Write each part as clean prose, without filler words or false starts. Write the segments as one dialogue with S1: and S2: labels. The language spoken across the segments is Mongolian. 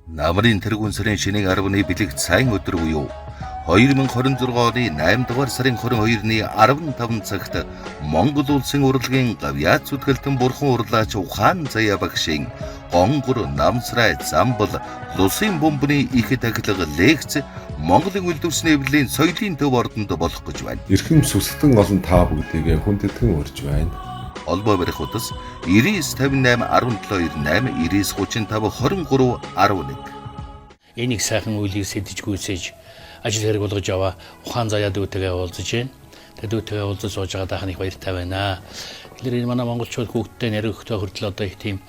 S1: Намрын тэргүүн сарын шинийн 10-ны бэлэг сайн өдөр буюу 2026 оны 8 дугаар сарын 22-ны 15 цагт Монгол улсын урлагийн гавьяат зүтгэлтэн бурхан урлаач Ухаан Заяа багшийн Гонгор, Намсрай, Замбал, Лусын бөмбөний их тахилга лекц Монголын үйлдвэрсний эвлэлийн соёлын төв ордонд болох гэж байна.
S2: Эрхэм сүсгтэн олон та бүгдийг хүндэтгэн урьж байна.
S1: Холбоо барих утас 99 58 17 98 99 35 23 11.
S3: Энийг сайхан үйлийг сэдэж гүйцээж ажил хэрэг болгож аваа ухаан заяа дүүтэйгээ уулзаж байна. Тэгээ дүүтэйгээ уулзаж сууж байгаа дахь их баяртай байна. Тэгэхээр энэ манай монголчууд хүүхдтэй нэрвэхтэй хүртэл одоо их тийм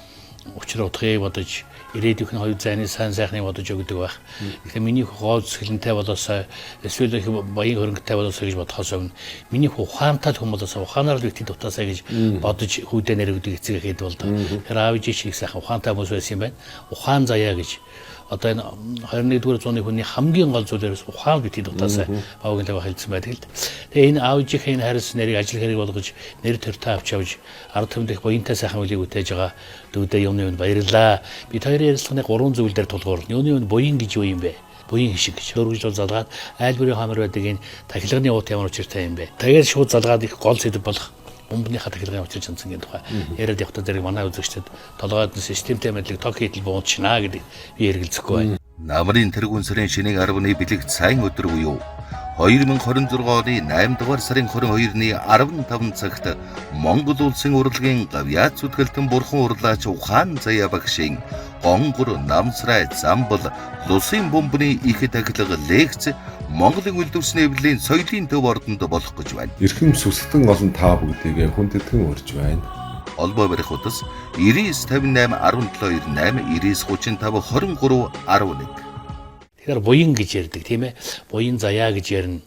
S3: учир утгыг бодож ирээдүйн хоёр зайны сайн сайхныг бодож өгдөг байх. Тэгэхээр миний гол зүсгэлэнтэй болоосаа эсвэл их баян хөрөнгөтэй болоосаа гэж бодохоос өмнө миний ухаантай хүн болоосаа ухаанаар л битгий дутаасаа гэж бодож хүүдээ нэрвэдэг эцэг ихэд болдог. Тэгэхээр аав ээж их сайхан ухаантай хүмүүс байсан юм байна. Ухаан заяа гэж одоо энэ 21-р зууны хүний хамгийн гол зүйлээс ухаан битгий дутаасаа бавгийн лав хэлсэн байдаг л. Тэгээ энэ аав ээжийнхээ энэ харьс нэрийг ажил хэрэг болгож нэр төртөө авч явж ард түмэнд их буянтай сайхан үлийг бүтээж байгаа дүүдээ юуны үнд баярлалаа. Бид хоёрын ярилцлагын гурван зүйл дээр тулгуурлана. Юуны үнд буян гэж юу юм бэ? Буян хишиг гэж өргөжлөл залгаад айл бүрийн хамар байдаг энэ тахилганы уут ямар учиртай юм бэ? Тэгээд шууд залгаад их гол сэдэв болох бомбныхаа тахилгын учир чанцангийн тухай яриад явахдаа зэрэг манай үзэгчдэд толгойд нь системтэй мэдлэг ток хийдэл буунчнаа гэдэг би эргэлзэхгүй байна.
S1: Намрын тэргүүн сарын шинийн 10-ны бэлэг сайн өдөр буюу 2026 оны 8 дугаар сарын 22-ны 15 цагт Монгол улсын урлагийн гавьяат зүтгэлтэн бурхан урлаач Ухаан Заяа багшийн Гонгор, Намсрай, Замбал, Лусын бөмбөний их тахилга лекц Монголын үйлдвэрсний эвлэлийн соёлын төв ордонд болох гэж байна.
S2: Эрхэм сүсгтэн олон та бүгдийг хүндэтгэн урьж байна.
S1: Холбоо барих утас 99 58 17 98 99 35 23 11.
S3: Тэгэхээр буян гэж ярьдаг, тийм ээ. Буян заяа гэж ярина.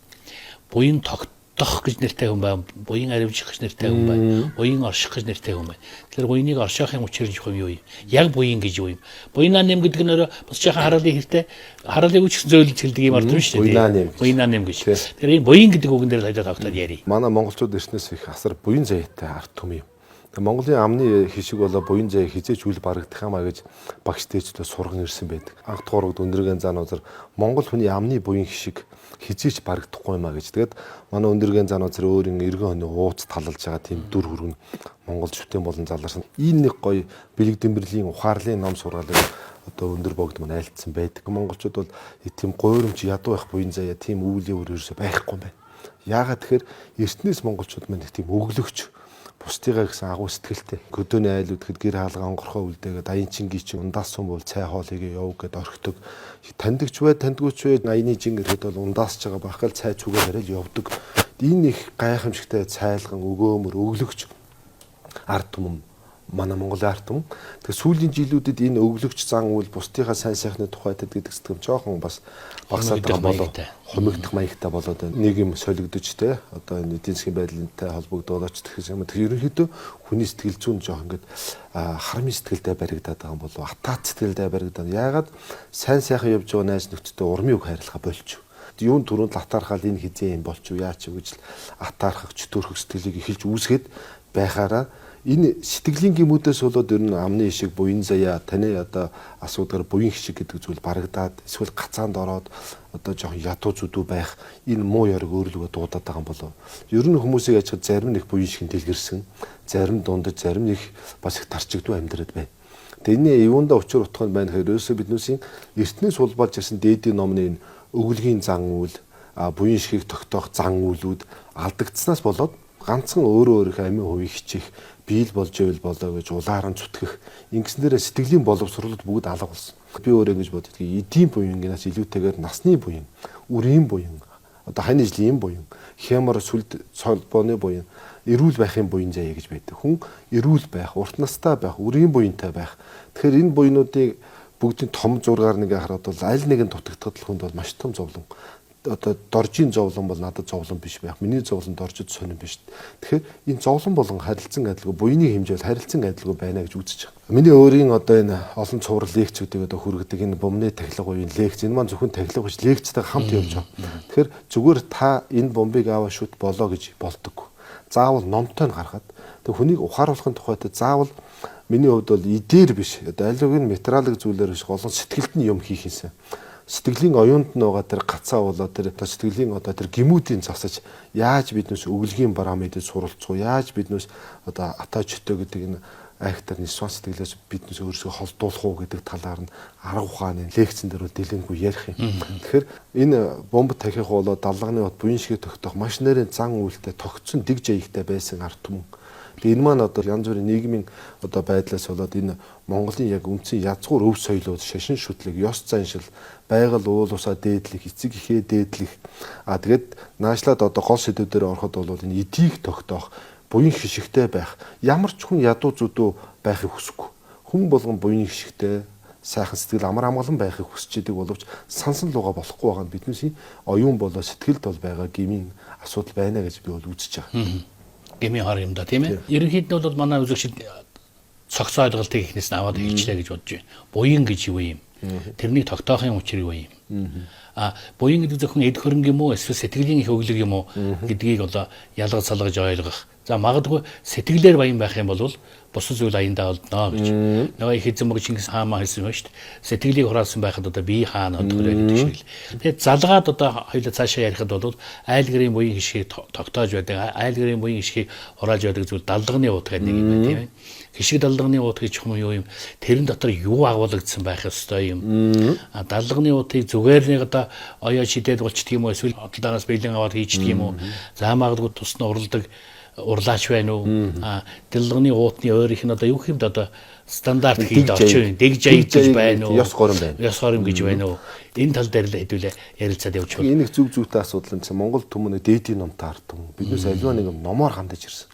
S3: Буян тогтдох гэж нэртэй хүн байна. Буян аривжих гэж нэртэй хүн байна. Буян орших гэж нэртэй хүн байна. Тэгэхээр буяныг оршоохын учир нь чухам юу юм? Яг буян гэж юу юм? Буянаа нэм гэдэг нь өөрөө бас жаахан хараалын хэрэгтэй. Хараалыг үуч гэсэн зөөлж хэлдэг юм ард юм шүү дээ.
S4: Буянаа нэм гэж.
S3: Буянаа нэм гэж. Тэгэхээр энэ буян гэдэг үгэн дээр л хажууд тогтоод ярив.
S4: Манай монголчууд эртнээс их асар буян заяатай ард түмэн юм. Тэгээ Монголын амны хишиг болоо буян заяа хизээч үл барагдах юм а гэж багш дээжлээ сурган ирсэн байдаг. Анх туурагд өндөргөн зан узар Монгол хүний амны буян хишиг хизээч барагдахгүй юм а гэж. Тэгээд манай өндөргөн зан узар өөрийн эргэн хойны ууц талалж байгаа тийм дүр хөргөн Монгол шүтэн болон заларсан. Энэ нэг гоё бэлэг дэмбэрлийн ухаарлын ном сургаалыг одоо өндөр богд маань айлтсан байдаг. Монголчууд бол тийм гуйрамч ядуу байх буян заяа тийм өвлийн өр ерөөсөө байхгүй юм байна. Яагаад тэгэхээр эртнээс монголчууд маань их тийм өглөгч бусдыгаа гэсэн агуу сэтгэлтэй. Көдөөний айл үдэхэд гэр хаалга онгорхоо үлдээгээд аян чингий чи ундаас сум бол цай хоол хийгээ яв гэд орхидог. Тандагч бай, тандгууч бай, аяны жин гэхэд бол ундаасч байгаа байх гал цай цүгээ барайл явдаг. Энэ их гайхамшигтай цайлган өгөөмөр өглөгч ард түмэн манай Монголын ард түмэн. Тэгэхээр сүүлийн жилүүдэд энэ өглөгч зан үйл бусдынхаа сайн сайхны тухайд гэдэг сэтгэм жоохон бас багасаад байгаа болоо хумигдах маягтай болоод байна. Нэг юм солигдож те одоо энэ эдийн засгийн байдлынтай холбогдуулаач тэгэх юм. Тэр ерөнхийдөө хүний сэтгэл зүйн жоох ингээд харамын сэтгэлдээ баригдаад байгаа юм болов атаат сэтгэлдээ баригдаад. Яагаад сайн сайхан явж байгаа найз нөхдөдөө урмын үг хайрлахаа болчих. Юун түрүүнд л атаархаал энэ хизээ юм болчих яач гэж л атаархах чөтөөрхөх сэтгэлийг эхэлж үүсгээд байхаараа энэ сэтгэлийн гэмүүдээс болоод ер нь амны ишиг буян заяа таны одоо асуудгаар буян хишиг гэдэг зүйл барагдаад эсвэл гацаанд ороод одоо жоохон ядуу зүдүү байх энэ муу ёрог өөрлөгөө дуудаад байгаа юм болов. Ер нь хүмүүсийг ажихад зарим нэг буян шигэн дэлгэрсэн, зарим дундаж, зарим нэг бас их тарчигдуу амьдраад байна. Тэгээ энэ юунда учир утга нь байна гэхээр ерөөсөө биднүүсийн эртнээс улбалж ирсэн дээдийн номны энэ өвлгийн зан үйл, буян шигийг тогтоох зан үйлүүд алдагдсанаас болоод ганцхан өөрөө өөрийнхөө амийн хувийг хичих биел болж ивэл болоо гэж улааран зүтгэх ингэснээрээ сэтгэлийн боловсролд бүгд алга болсон. Би өөрөө ингэж боддог. Эдийн буянгаас илүүтэйгээр насны буян, үрийн буян, одоо хань ижлийн буян, хямар сүлд холбооны буян, эрүүл байхын буян заяа гэж байдаг. Хүн эрүүл байх, урт настай байх, үрийн буянтай байх. Тэгэхээр энэ буянуудыг бүгдийн том зургаар нэг хараад бол аль нэгэн дутагдахад л хүнд бол маш том зовлон. Одоо доржийн зовлон бол надад зовлон биш байх. Миний зовлон доржид сонин биш. Тэгэхээр энэ зовлон болон харилцан адилгүй буйны хэмжээ бол харилцан адилгүй байна гэж үзэж байгаа. Миний өөрийн одоо энэ олон цуврал лекцүүдийг одоо хүргэдэг энэ бумны тахилга буюу лекц энэ маань зөвхөн тахилга биш лекцтэйг хамт явж байгаа. Тэгэхээр зүгээр та энэ бомбыг аваа шүт болоо гэж болдог. Заавал номтой нь гаргад тэг хүнийг ухааруулахын тухайд заавал Миний хувьд бол идээр биш. Одоо аль нэг материалын зүйлээр биш, голон сэтгэлд нь юм хийх юмсан. Сэтгэлийн оюунд нь байгаа тэр гацаа болоо тэр одоо сэтгэлийн одоо тэр гэмүүдийн засаж яаж биднээс өглөгийн бараа мэдээ суралцах уу? Яаж биднээс одоо атаа чөтөө гэдэг энэ айхтар нисван сэтгэлээс биднээс өөрсгөө холдуулах уу гэдэг талаар нь арга ухааны лекцэн дээр бол дэлгэнгүй ярих юм. Тэгэхээр энэ бомб тахих болоо даллагны бот буян шиг тогтоох маш нарийн зан үйлтэй тогтсон дэг жаягтай байсан ард түмэн. Тэгээ энэ маань одоо янз бүрийн нийгмийн одоо байдлаас болоод энэ Монголын яг үндсэн язгуур өв соёлууд, шашин шүтлэг, ёс заншил, байгаль уулусаа дээдлэх, эцэг эхээ дээдлэх. А тэгээд наашлаад одоо гол сэдвүүдээр ороход бол энэ эдийг тогтоох, буян хишигтэй байх, ямар ч хүн ядуу зүдүү байхыг хүсэхгүй. Хүн болгон буян хишигтэй, сайхан сэтгэл амар амгалан байхыг хүсэж идэг боловч сансан луга болохгүй байгаа нь бидний оюун болоо сэтгэлд бол байгаа гмийн асуудал байна гэж би бол үзэж байгаа.
S3: Гмийн хор юм да, тийм ээ. Ерөнхийд нь бол манай үзэгчид цогцоо ойлголтыг эхнээс нь аваад эхэлчлээ гэж бодож байна. Буян гэж юу юм? Тэрнийг тогтоохын учир юу юм? А буян гэдэг зөвхөн эд хөрөнгө юм уу эсвэл сэтгэлийн их өглөг юм уу гэдгийг одоо ялгаж салгаж ойлгох. За магадгүй сэтгэлээр баян байх юм бол бусад зүйл аяндаа олдноо гэж. Нөгөө их эзэн мөг Чингис хаан маа хэлсэн байна шүү дээ. Сэтгэлийг хураасан байхад одоо бие хаана одох вэ гэдэг шиг л. Тэгээд залгаад одоо хоёулаа цаашаа ярихад бол айл гэрийн буян хишгийг тогтоож байдаг, айл гэрийн буян хишгийг хурааж байдаг зүйл даллагны уут гэдэг нэг юм байна, тийм ээ. Хишиг даллагны уут гэж юм юу юм? Тэрэн дотор юу агуулгадсан байх ёстой юм? А даллагны уутыг зүгээр нэг одоо оёо шидээд болчдөг юм уу эсвэл худалдаанаас бэлэн аваад хийчдэг юм уу? За магадгүй тус нь уралдаг урлаач байна уу? А даллагны уутны өөрийнх нь одоо юу гэмд одоо стандарт хийд орчин дэг жаяг гэж байна уу?
S4: Ёс горим байна.
S3: Ёс горим гэж байна уу? Энэ тал дээр л хэдүүлээ ярилцаад явуучих.
S4: Энэ их зүг зүйтэй асуудал нь Монгол түмэн дээдийн номтой ард түмэн. Биднээс аливаа нэг юм номоор хандаж ирсэн.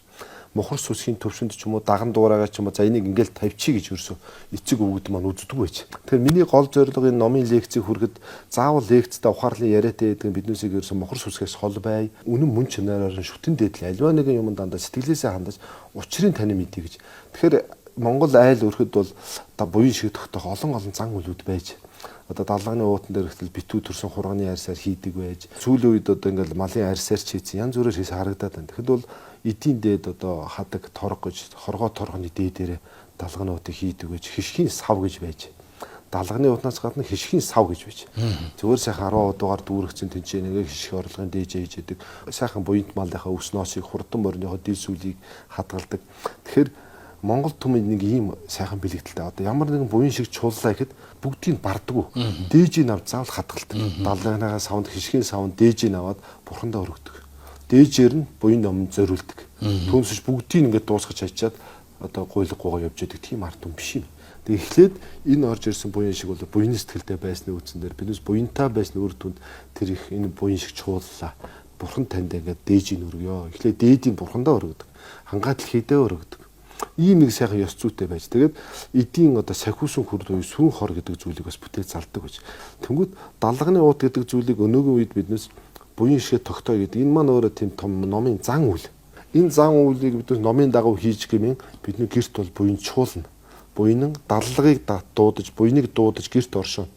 S4: Мухар сүсгийн төвшөнд ч юм уу даган дуурайгаа ч юм уу за энийг ингээл тавьчих гэж ерөөсөө эцэг өвгөд маань үздэг байж. Тэгэхээр миний гол зорилго энэ номын лекцийг хүргэд заавал лекцдээ ухаарлын яриатай гэдэг нь биднээсийг ерөөсөө мухар сүсгээс хол бай. Үнэн мөн чанараар нь шүтэн дээдл аливаа нэгэн юм дандаа сэтгэлээсээ хандаж учрын таны мэдээ гэж. Тэгэхээр Монгол айл өрхөд бол буян шиг тогтоох олон олон зан үйлүүд байж. Одоо даллагны уутан дээр ихтэл битүү төрсөн хурганы арьсаар хийдэг байж. Сүүлийн үед одоо ингээл малын арьсаар ч хийсэн янз бүрээр хийс харагдаад байна. Тэгэхэд бол эдийн дээд одоо хадаг торго гэж хоргоо торгоны дээдээрээ далганы уутыг хийдэг байж, хишгийн сав гэж байж. Далганы уутнаас гадна хишгийн сав гэж байж. Зүгээр сайхан 10 дугаар дүүрэгцэн тэнцээ нэг хишг орлогын дээж хийж идэг. Сайхан буянт малынхаа өвс ноосыг хурдан морьныхоо дил сүлийг хадгалдаг. Тэгэхээр Монгол түмэнд нэг ийм сайхан бэлэгдэлтэй. Одоо ямар нэгэн буян шиг чууллаа гэхэд бүгдийг бардаггүй. Дээжийг авч заавал хадгалдаг. Даллагныхаа савнд хишгийн савнд дээжийг аваад бурхандаа өргөдөг. Дээжээр нь буян номонд зориулдаг. Түүнээс биш бүгдийг ингээд дуусгаж хайчаад одоо гуйлггүйгаа явж идэг тийм ард түмэн биш юм. Тэгээ эхлээд энэ орж ирсэн буян шиг бол буяны сэтгэлтэй байсны үндсэн дээр биднээс буянтай байсны үр дүнд тэр их энэ буян шиг чууллаа. Бурхан танд ингээд дээжийг өргөё. Эхлээд дээдийг бурхандаа өргөдөг. Хангаа дэлхийдээ өргөдөг. Ийм нэг сайхан ёс зүйтэй байж. Тэгээд эдийн одоо сахиусан хүрд буюу сүүн хор гэдэг зүйлийг бас бүтээж залдаг байж. Тэнгүүд даллагны уут гэдэг зүйлийг өнөөгийн үед биднээс буян шигэ тогтоё гэдэг энэ маань өөрөө тийм том номын зан үйл. Энэ зан үйлийг биднээс номын дагуу хийж гэмэн бидний гэрт бол буян чуулна. Буянан даллагыг дуудаж, буяныг дуудаж гэрт оршино.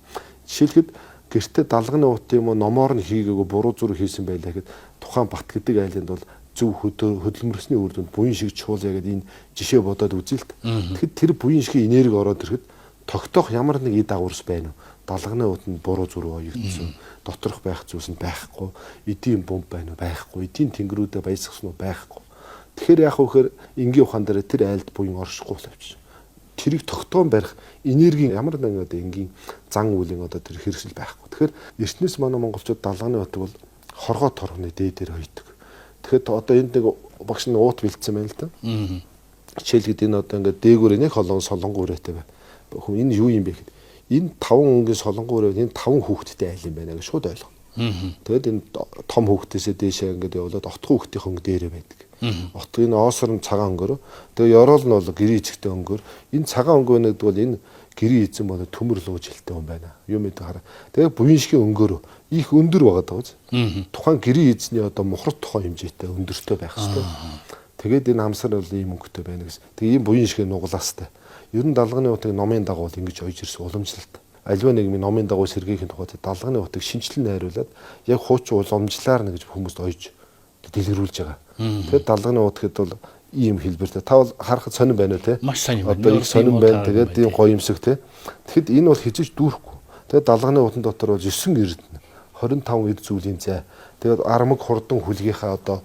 S4: Жишээлхэд гэртээ даллагны уут юм уу номоор нь хийгээгүй буруу зүрх хийсэн байлаа гэхэд тухайн Бат гэдэг айланд бол зөв хөдөлмөрлөсний үр дүнд буян шиг чуулъя гэдэг энэ жишээ бодоод үзье л. Тэгэхэд тэр буян шигийн энерги ороод ирэхэд тогтоох ямар нэг эд агуурс байна уу? Далганы уутанд буруу зүрх оёгдсон. Доторх байх зүйлс нь байхгүй. Эдийн бомб байна уу? Байхгүй. Эдийн тэнгэрүүдээ баясгасан уу? Байхгүй. Тэгэхээр яах вэ гэхээр энгийн ухаан дээр тэр айлд буян оршихгүй боловч. Тэрийг тогтоон барих энергийн ямар нэгэн одоо энгийн зан үйлийн одоо тэр хэрэгсэл байхгүй. Тэгэхээр эртнээс манай монголчууд далганы утаг бол хоргоо торгоны дээдээр хойдог. Тэгэхээр одоо энд нэг багш нь уут бэлдсэн байна л да. Жишээлбэл энэ одоо ингээд дээгүүр нэг холон солонгоо үрээтэй байна. Хүн энэ юу юм бэ гэхэд энэ 5 өнгийн солонгоо үрээ энэ 5 хүүхэдтэй айл юм байна гэж шууд ойлгоно. Тэгэд энэ том хүүхдээсээ дээшээ ингээд явуулаад отхон хүүхдийн хөнгө дээрээ байдаг. Отго энэ оосор нь цагаан өнгөөр. Тэгээ ёроол нь бол гэрийн эцэгтэй өнгөөр. Энэ цагаан өнгө байна гэдэг бол энэ гэрийн эзэн бол төмөр лууж хэлтэй хүн байна. Юм гэдэг хараа. Тэгээ буян шигийн өнгөөр их өндөр байгаа даа. Тухайн гэрийн эзний одоо мухарт тухайн хэмжээтэй өндөртэй байх хэвээр. Тэгээд энэ хамсар бол ийм өнгөтэй байна гэсэн. Тэгээ ийм буян шигээ нуглаастай. Ер нь далганы утыг номын дагуу ингэж ойж ирсэн уламжлалт. Аливаа нийгмийн номын дагуу сэргээхийн тухайд далганы утыг шинжилэн найруулад яг хуучин уламжлалаар нэг гэж хүмүүст ойж дэлгэрүүлж байгаа. Тэгэхээр далганы ут гэхэд бол Ийм хэлбэртэй. Та бол харахад сонин байна уу те?
S3: Маш сонин байна.
S4: Одоо их сонин байна. Тэгээд ийм гоё юмсэг те. Тэгэхэд энэ бол хизэж дүүрхгүй. Тэгээд далганы утан дотор бол 9 эрдэнэ 25 эд зүйлийн зай. Тэгээд армаг хурдан хүлгийнхаа одоо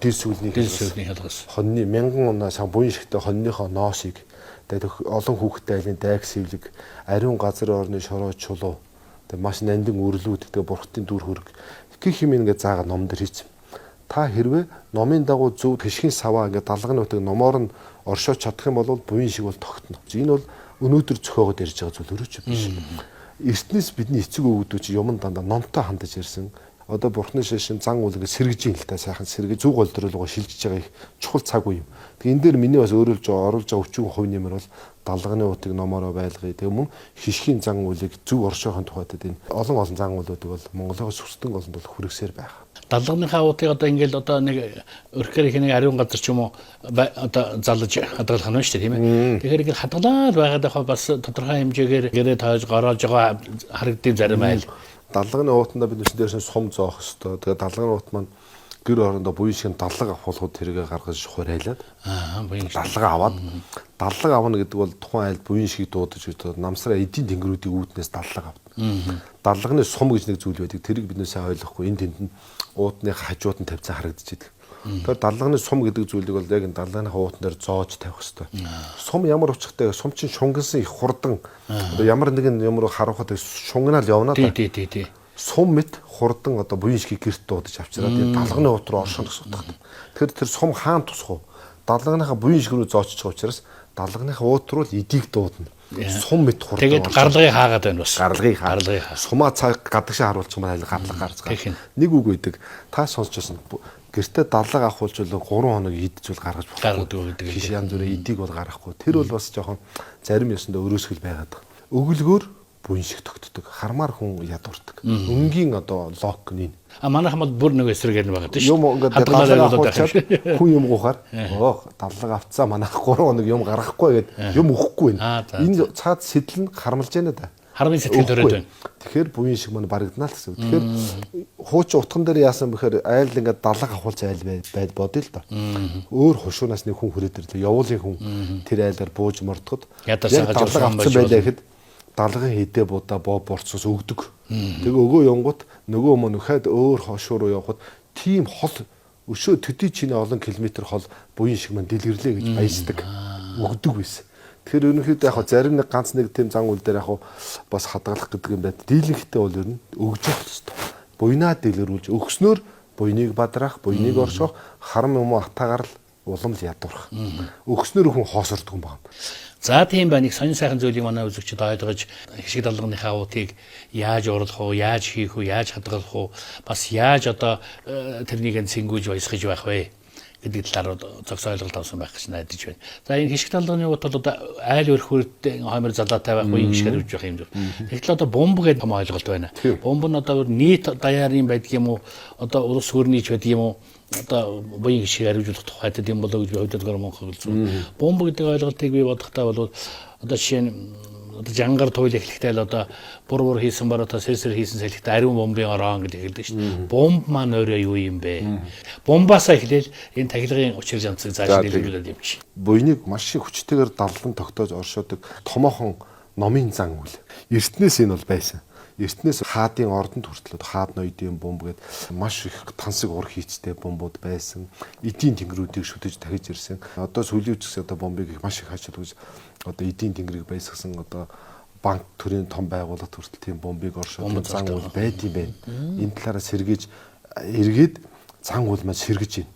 S4: дил сүлний
S3: хялгас.
S4: Хоньны мянган оноо сан буян шигтэй хоньныхоо ноосыг тэгээд олон хүүхэдтэй айлын дайг сэвлэг, ариун газар орны шороо чулуу, тэгээд маш нандин өрлүүд, тэгээд бурхтын дүр хөрг гэх юм ингээд заагаа ном дээр хийсэн. Та хэрвээ номын дагуу зөв тэшгийн саваа ингээд далганы утыг номоор нь оршооч чадах юм бол буян шиг бол тогтно. Энэ бол өнөөдөр зөхиогод ярьж байгаа зүйл өрөөч биш. Эртнээс бидний эцэг өвгдүүд чи юмн дандаа номтой хандаж ирсэн. Одоо бурхны шашин зан үйл ингээд сэргэж ийн л та сайхан сэргэж зүг гол руугаа шилжиж байгаа их чухал цаг үе юм. Тэгээ энэ дээр миний бас өөрөөлж оруулж байгаа өвчин хувь нэмэр бол далганы утыг номороо байлгая. Тэгээ мөн хишгийн зан үйлийг зөв оршоохын тухайд энэ олон олон зан үйлүүдийг бол Монголын сүртэн голонд бол хүргэсээр байгаа.
S3: Далганыхаа утыг одоо ингээл одоо нэг өрхөөр их нэг ариун газар ч юм уу одоо залж хадгалах нь шүү дээ, тийм ээ. Тэгэхээр ингээл хадгалаад байгаад байхаа бас тодорхой хэмжээгээр гэрээ тоож гороож байгаа харагддаг зарим айл.
S4: Далганы уутандаа бид нүсэн дээрсэн сум зоох хэвээр. Тэгээ далганы уут маань гэр орондоо буян шиг даллага авах болоход тэргээ гаргаж хурайлаад
S3: буян
S4: даллага аваад даллага авна гэдэг бол тухайн айлд буян шиг дуудаж өгдөг. Намсраа эдийн тэнгэрүүдийн үүднээс даллага авдаг. Даллагны сум гэж нэг зүйл байдаг. Тэрийг бид нэ сайн ойлгохгүй. Энэ тэнд нь уудны хажууд нь тавьцаа харагдаж идэг. Тэгэхээр даллагны сум гэдэг зүйлийг бол яг энэ даллагныхаа уутан дээр зоож тавих хэвээр. Сум ямар учиртай сум чинь шунгансан их хурдан одоо ямар нэгэн юм руу харуухад шунгнаал явна да.
S3: Тий.
S4: Сум мэт хурдан одоо буян шигийг гэрт дуудаж авчираад далганы уут руу орших гэсэн утгатай. Тэгэхээр тэр сум хаан тусах уу? Далганыхаа буян шиг рүү зоочж байгаа учраас далганыхаа уут руу л эдийг дуудана. Сум мэт хурдан.
S3: Тэгээд гарлагыг хаагаад байна бас.
S4: Гарлагыг хаа. Сумаа цаг гадагшаа харуулчих юм айл гарлага гарч байгаа. Нэг үг байдаг. Та сонсч байсан. Гэртээ даллага авахулж бол 3 хоног идэж бол гаргаж болохгүй.
S3: Гаргадаг гэдэг.
S4: Хиш янз бүрийн эдийг бол гаргахгүй. Тэр бол бас жоохон зарим ёсондоо өрөөсгөл байгаад байгаа. Өглөгөөр буян шиг тогтдог. Хармаар хүн ядуурдаг. Өнгийн одоо лог нь.
S3: А манайхан бол бүр нэг эсрэгээр нь байгаа тийм шүү.
S4: Юм ингээд даллага авахулчаад хүн юм гуухаар даллага авцаа манайх 3 хоног юм гаргахгүй гэд юм өгөхгүй байна. Энэ цаад сэтэл нь хармалж байна да.
S3: Хармын сэтгэл төрөөд байна.
S4: Тэгэхээр буян шиг маань барагдана л гэсэн. Тэгэхээр хуучин утган дээр яасан бэхээр айл ингээд даллага авахулж айл байд бодъё л да. Өөр хушуунаас нэг хүн хүрээд ирлээ. Явуулын хүн тэр айлаар бууж мордоход
S3: яг
S4: даллага авсан байлаа гэхэд далгын хидэ будаа боо борцоос өгдөг. Тэгээ өгөө явангууд нөгөө мөн нөхөд өөр хошуу руу явхад тийм хол өшөө төдий чиний олон километр хол буян шиг мань дэлгэрлээ гэж баясдаг өгдөг байсан. Тэгэхээр ерөнхийдөө яг зарим нэг ганц нэг тийм зан үйл дээр яг бас хадгалах гэдэг юм байна. Дийлэнхтэй бол ер нь өгж явах ёстой. Буйнаа дэлгэрүүлж өгснөөр буйныг бадраах, буйныг орших, харам юм уу атаагаар л улам л ядуурах. Өгснөөр хүн хоосордог юм байна.
S3: За тийм байна. Их сонин сайхан зүйлийг манай үзэгчид ойлгож хишиг далганыхаа уутыг яаж оруулах уу, яаж хийх үү, яаж хадгалах уу, бас яаж одоо тэрнийг нь сэнгүүж баясгаж байх вэ гэдэг талаар зогс ойлголт авсан байх гэж найдаж байна. За энэ хишиг далганы уут бол одоо айл өрхөрт хоймор залаатай байх уу, ингэ шиг явж байх юм зүйл. Тэгэхээр одоо бомб гэдэг том ойлголт байна. Бомб нь одоо нийт даяарын байдаг юм уу, одоо улс төрний ч байдаг юм уу, одоо буян хишгийг хариуцуулах тухайд юм болоо гэж би хувьд монхог хэлсэн. Бомб гэдэг ойлголтыг би бодохдоо бол одоо жишээ нь одоо жангар туйл эхлэхдээ л одоо бур бур хийсэн баруутаа сэрсэр хийсэн салхитай ариун бомбын ороон гэж эхэлдэг шүү дээ. Бомб маань өөрөө юу юм бэ? Бомбаасаа эхлээл энэ тахилгын учир жанцыг зааш нийлүүлээд юм чи.
S4: Буйныг маш их хүчтэйгээр даллан тогтоож оршоодог томоохон номын зан үйл. Эртнээс энэ бол байсан. Эртнээс хаадын ордонд хүртэл хаад ноёдын бомб гээд маш их тансаг ур хийцтэй бомбууд байсан. Эдийн тэнгэрүүдийг шүтэж дахиж ирсэн. Одоо сүүлийн үеч гэсэн одоо бомбыг их маш их хашаад одоо эдийн тэнгэрийг баясгасан одоо банк төрийн том байгууллагт хүртэл тийм бомбыг оршоод зан үйл байд юм байна. Энэ талаараа сэргийж эргээд зан үйл маань сэргэж байна.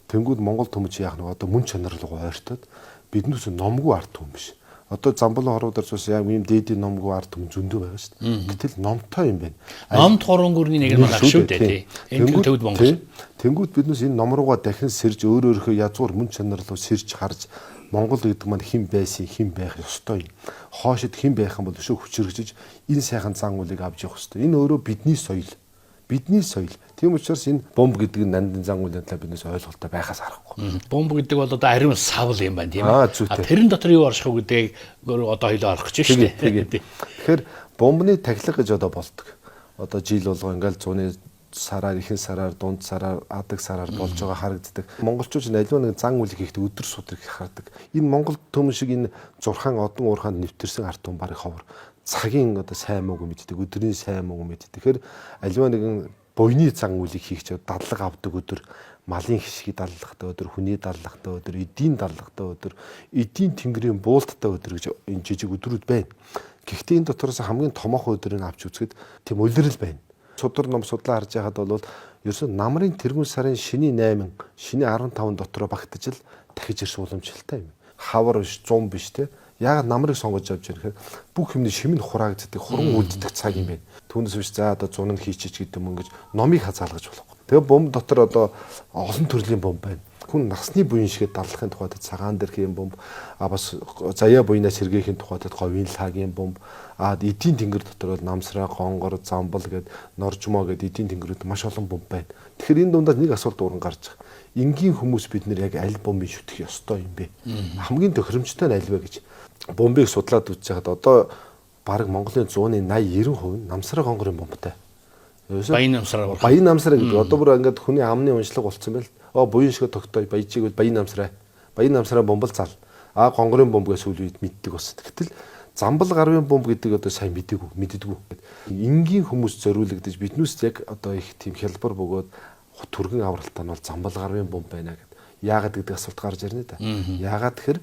S4: Тэнгүүд Монгол төмөч яах нь одоо мөн чанар руу ойртоод биднээс номгүй ард түмэн биш. Одоо Замбалан хоруудаар цус яг ийм дээдийн номгүй ард түмэн зөндөө байгаа шүү дээ. Гэтэл номтой юм байна.
S3: Номд гурван гүрний нэг нь маань шүү дээ тий. Энэ төвд Монгол.
S4: Тэнгүүд биднээс энэ ном руугаа дахин сэрж өөр өөрийнхөө язгуур мөн чанар руу сэрж харж Монгол гэдэг маань хэн байсан, хэн байх ёстой юм. Хоошид хэн байх юм бол өшөө хүчрэгжиж энэ сайхан зан үйлийг авч явах ёстой. Энэ өөрөө бидний соёл. Бидний соёл. Тийм учраас энэ бомб гэдэг нь нандин зан үйлийн талаар биднээс ойлголттой байхаас аргагүй.
S3: Бомб гэдэг бол одоо ариун савл юм байна тийм ээ. Тэрэн дотор юу орших вэ гэдгийг одоо хоёлоо орох гэж шүү дээ.
S4: Тэгэхээр бомбны тахилга гэж одоо болдог. Одоо жил болго ингээл зуны сараар, ихэнх сараар, дунд сараар, адаг сараар болж байгаа харагддаг. Монголчууд аливаа нэг зан үйл хийхдээ өдөр судрыг хардаг. Энэ Монгол төмөн шиг энэ зурхаан одон уурхаанд нэвтэрсэн ард түмэн барыг ховор цагийн одоо сайн мууг мэддэг, өдрийн сайн мууг мэддэг. Тэгэхээр аливаа нэгэн буйны зан үйлийг хийх ч дадлага авдаг өдөр, малын хишгийг даллахтай өдөр, хүний даллахтай өдөр, эдийн даллахтай өдөр, эдийн тэнгэрийн буулттай өдөр гэж энэ жижиг өдрүүд байна. Гэхдээ энэ дотроос хамгийн томоохон өдрийг авч үзэхэд тийм улирал байна. Судар ном судлаа харж байхад бол ерөөсөн намрын тэргүүн сарын шиний 8, шиний 15 дотроо багтаж л дахиж ирсэн уламжлалтай юм. Хавар биш, зум биш те. Яагаад намрыг сонгож авч ирэх бүх юмны шимэн хураагддаг, хуран үлддэг цаг юм байна. Түүнээс биш за одоо зун нь хийчихэж гэдэг юм ингэж номыг хазаалгаж болохгүй. Тэгээ бомб дотор одоо олон төрлийн бомб байна. Хүн насны буян шигэд даллахын тухайд цагаан дэрхийн бомб, а бас заяа буйнаас сэргээхийн тухайд говийн лагийн бомб, а эдийн тэнгэр дотор бол намсраа, гонгор, замбал гэд норжмоо гэд эдийн тэнгэрүүд маш олон бомб байна. Тэгэхээр энэ дундаас нэг асуулт уран гарч байгаа. Энгийн хүмүүс бид нэр яг аль бомбыг шүтэх ёстой юм бэ? Хамгийн тохиромжтой нь аль вэ гэж бомбыг судлаад үзэж байхад одоо бараг Монголын 100-ны 80 90% нь намсраа гонгорын бомбтай.
S3: Баян намсраа.
S4: Баян намсраа гэдэг. Одоо бүр ингээд хүний амны уншлага болсон байл. Оо буян шиг тогтоё баяжиг бол баян намсраа. Баян намсраа бомбол зал. А гонгорын бомб гэж сүүл үед мэддэг болсон. Гэтэл замбал гарвын бомб гэдэг одоо сайн мэддэггүй. Энгийн хүмүүс зориулагдаж биднээс яг одоо их тийм хялбар бөгөөд түргэн авралтаа нь бол замбал гарвын бомб байна гэд. Яагаад гэдэг асуулт гарч ирнэ да. Яагаад тэгэхээр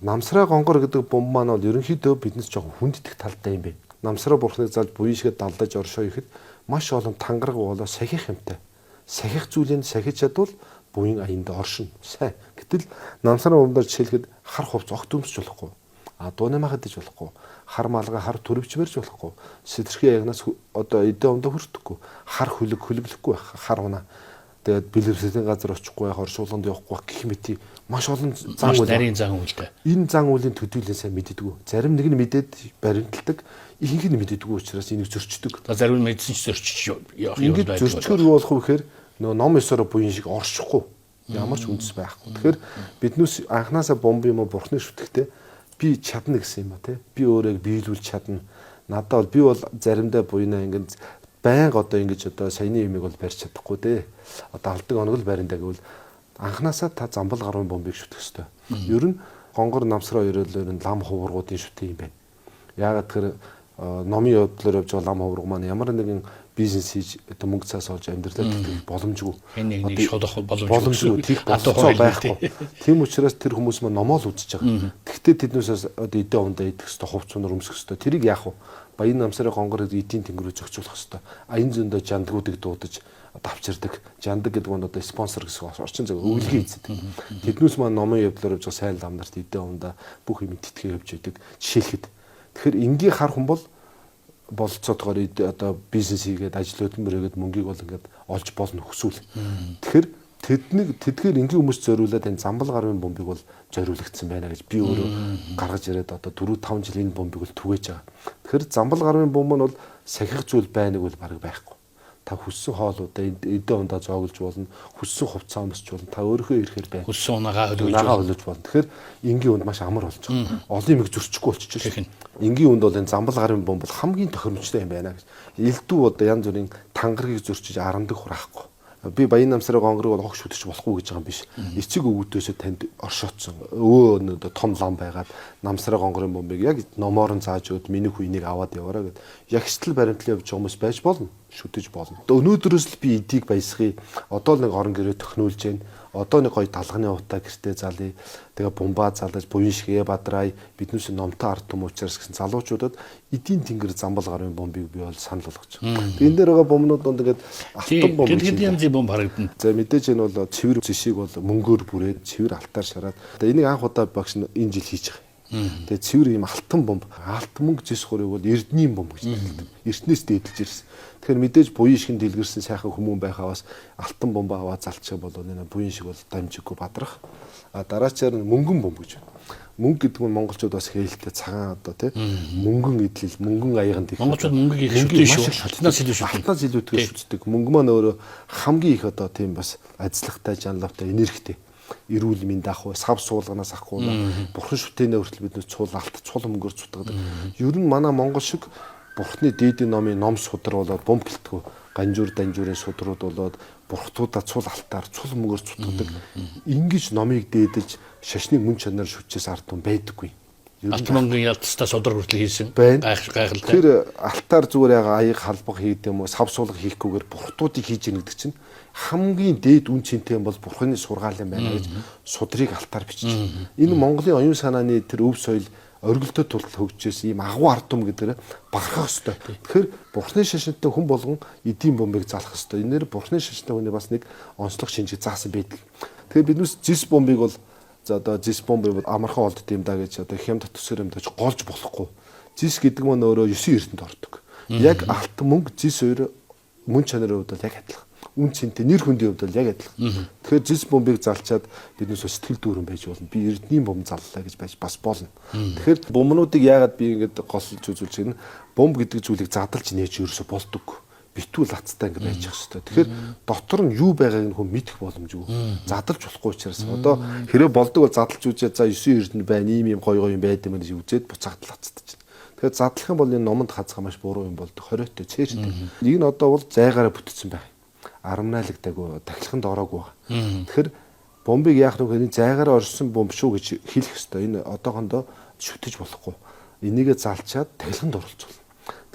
S4: намсраа гонгор гэдэг бомб маань бол ерөнхийдөө биднес жоохон хүнддэх талтай юм байна. Намсраа бурхныг залж буян шигэд далдаж оршоо ихэд маш олон тангараг болоо сахих юмтай. Сахих зүйлийг сахиж чадвал буян аянд оршино. Сайн. Гэтэл намсраа бомбоор жишээлхэд хар хувц огт өмсч болохгүй. А дууны мах идэж болохгүй. Хар малгай, хар төрөвч барьж болохгүй. Сэтэрхий ягнаас одоо эдээ өмдө хүртэхгүй. Хар хөлөг хөлөглөхгүй байх. Хар унаа. Тэгээд бэлэвслийн газар очихгүй байх, оршуулганд явахгүй байх гэх мэт маш олон
S3: зан үйл. Нарийн зан үйлтэй.
S4: Энэ зан үйлийн төдийлөн сайн мэддэггүй. Зарим нэг нь мэдээд баримталдаг, ихэнх нь мэддэггүй учраас энийг зөрчдөг.
S3: За зарим нь мэдсэн ч зөрчиж явах юм
S4: байдаг. Зөрчгөр юу болох вэ гэхээр нөгөө ном ёсороо буян шиг оршихгүй. Ямар ч үндэс байхгүй. Тэгэхээр биднээс анханасаа бомб юм уу бурхныг шүтгэхдээ би чадна гэсэн юм ба тий. Би өөрийгөө биелүүлж чадна. Надад бол би бол заримдаа буянаа ингэн байнга одоо ингэж одоо саяны юмыг бол барьж чадахгүй дээ. Одоо алдаг оног л барина даа гэвэл анханасаа та замбал гаруйн бомбыг шүтэх ёстой. Ер нь гонгор намсраа ерөөлөөр нь лам хуврагуудын шүтээ юм байна. Яагаад тэгэхээр номын явдлаар явж байгаа лам хувраг маань ямар нэгэн бизнес хийж одоо мөнгө цаас олж амьдралаа тэтгэх боломжгүй.
S3: Хэн нэг нэг шолох
S4: боломжгүй, тийх бололцоо байхгүй. Тийм учраас тэр хүмүүс маань номоо л үзэж байгаа. Тэгтээ тэднээсээ одоо эдээ ундаа идэх ёстой, хувц унаар өмсөх ёстой. Тэрийг яах вэ? Баян намсраа гонгор эдийн тэнгэр рүү зохицуулах ёстой. Аян зөндөө жандгуудыг дуудаж давчирдаг. Жандаг гэдэг нь одоо спонсор гэсэн орчин цаг өвлгийн эзэд. Тэднээс маань номын явдлаар явж байгаа сайн лам нарт эдээ ундаа бүх юм тэтгэе явж идэг. Жишээлхэд. Тэгэхээр энгийн хар хүн бол бололцоотгоор одоо бизнес хийгээд ажил хөдөлмөр хийгээд мөнгийг бол ингээд олж болно хүсвэл. Тэгэхээр тэдгээр энгийн хүмүүс зориулаад энэ замбал гарвын бомбыг бол зориулагдсан байна гэж би өөрөө гаргаж ирээд одоо 4-5 жил энэ бомбыг бол түгээж байгаа. Тэгэхээр замбал гарвын бомб нь бол сахих зүйл байна гэвэл бараг байхгүй. Та хүссэн хоолуудаа эдээ ундаа зооглож болно, хүссэн хувцас өмсч болно, та өөрийнхөө ирэхээр байна.
S3: Хүссэн унагаа хөлөж
S4: болно. Тэгэхээр энгийн үнд маш амар болж байгаа. Олон юмыг зөрчихгүй болчихж байна. Энгийн үнд бол энэ замбал гарын бомб бол хамгийн тохиромжтой юм байна гэж. Элдв одоо янз бүрийн тангаргийг зөрчиж арандаг хураахгүй. Би баян намсраа гонгорыг бол огш шүтэж болохгүй гэж байгаа юм биш. Эцэг өвгдөөсөө танд оршоодсон. Өвөө өнөөдөр том лам байгаад намсраа гонгорын бомбыг яг номоор нь зааж өгöd миний хүү энийг аваад яваараа гэд. Ягштал баримтлал явж байгаа хүмүүс байж болно. Шүтэж болно. Одоо өнөөдрөөс л би эдийг баясгая. Одоо л нэг орон гэрээ төхнүүлж гэн. Одоо нэг гоё далганы утаа гэртээ залъя. Тэгээ бумбаа залаж буян шигээ бадрай. Биднээс номтой ард түмэн учраас гэсэн залуучуудад эдийн тэнгэр замбал гарын бомбыг би бол санал болгож байгаа. Тэгээ энэ дээр байгаа бомнууд донд ингээд алтан бомб
S3: гэж янзын бомб харагдана.
S4: За мэдээж энэ бол цэвэр зэшиг бол мөнгөөр бүрээд цэвэр алтаар шараад. Тэгээ энийг анх удаа багш нь энэ жил хийж байгаа. Тэгээ цэвэр ийм алтан бомб, алт мөнгө зэс хурыг бол эрдний бомб гэж хэлдэг. Эртнээс дээдэлж ирсэн. Тэгэхээр мэдээж буян шиг дэлгэрсэн сайхан хүмүүн байхаа бас алтан бомб аваад залчих бол энэ буян шиг бол дамжиггүй бадрах. А дараачаар нь мөнгөн бомб гэж байна. Мөнгө гэдэг нь монголчууд бас хээлтэй цагаан одоо тий мөнгөн эдлэл, мөнгөн аяганд
S3: их. Монголчууд мөнгөийг их шүтдэг шүү. Алтнаас илүү шүтдэг.
S4: Алтнаас илүүтэйгээр шүтдэг. Мөнгө маань өөрөө хамгийн их одоо тийм бас ажиллахтай, жанлавтай, энергитэй. Эрүүл мэнд ах уу, сав суулганаас ах уу, бурхан шүтээнээ хүртэл бид нэ цул алт, цул мөнгөөр цутгадаг. Ер нь манай монгол шиг Бурхны дээдийн номын ном судар болоод бомб гэлтгүү ганжуур данжуурын судрууд болоод бурхтуудаа цул алтаар цул мөнгөөр цутгадаг. Ингэж номыг дээдэлж шашныг мөн чанар шүтчээс ард түмэн байдаггүй.
S3: Алт мөнгөний ялцтай судар хүртэл хийсэн. Гайхалтай.
S4: Тэр алтаар зүгээр яг аяг халбаг хийдэг юм уу, сав суулга хийхгүйгээр бурхтуудыг хийж ийн гэдэг чинь хамгийн дээд үн цэнтэй юм бол бурхны сургаал юм байна гэж судрыг алтаар бичиж. Энэ Монголын оюун санааны тэр өв соёл оргилдоо тултал хөгжижсэн ийм агуу ард түмэн гэдгээр бахархах ёстой. Тэгэхээр бурхны шашинтай хүн болгон эдийн бомбыг залах ёстой. Энээр бурхны шашинтай хүний бас нэг онцлог шинжийг заасан байдаг. Тэгэхээр биднээс зис бомбыг бол за одоо зис бомб бол амархан олдд юм да гэж одоо хямд төсөр юм даж голж болохгүй. Зис гэдэг нь өөрөө 9 эрдэнд ордог. Яг алт мөнгө зис хоёр мөн чанарын хувьд бол яг адилхан. Үн цэнтэй нэр хүндийн хувьд бол яг адилхан. Тэгэхээр зис бомбыг залчаад биднээс сэтгэл дүүрэн байж болно. Би эрдний бомб заллаа гэж байж бас болно. Тэгэхээр бомнуудыг яагаад би ингэж голж үзүүлж байна? Бомб гэдэг зүйлийг задалж нээж ерөөсө болдог. Битүү лацтай ингэ байж ах хэвээр. Тэгэхээр дотор нь юу байгааг нь хүн мэдэх боломжгүй. Задалж болохгүй учраас одоо хэрэг болдог бол задалж үзээ за 9 эрдэнэ байна, ийм ийм гоё гоё юм байд юм гэж үзээд буцаад лацтай чинь. Тэгэхээр задлах юм бол энэ номонд хазгаа маш буруу юм болдог. Хориотой, цээртэй. Нэг нь одоо бол зайгаараа бүтцэн байх. Арамнаалагдаагүй, тахилханд ороогүй байгаа. Тэгэхээр бомбыг яах вэ гэхээр энэ зайгаараа орсон бомб шүү гэж хэлэх ёстой. Энэ одоохондоо шүтэж болохгүй. Энийгээ залчаад тахилханд оруулж болно.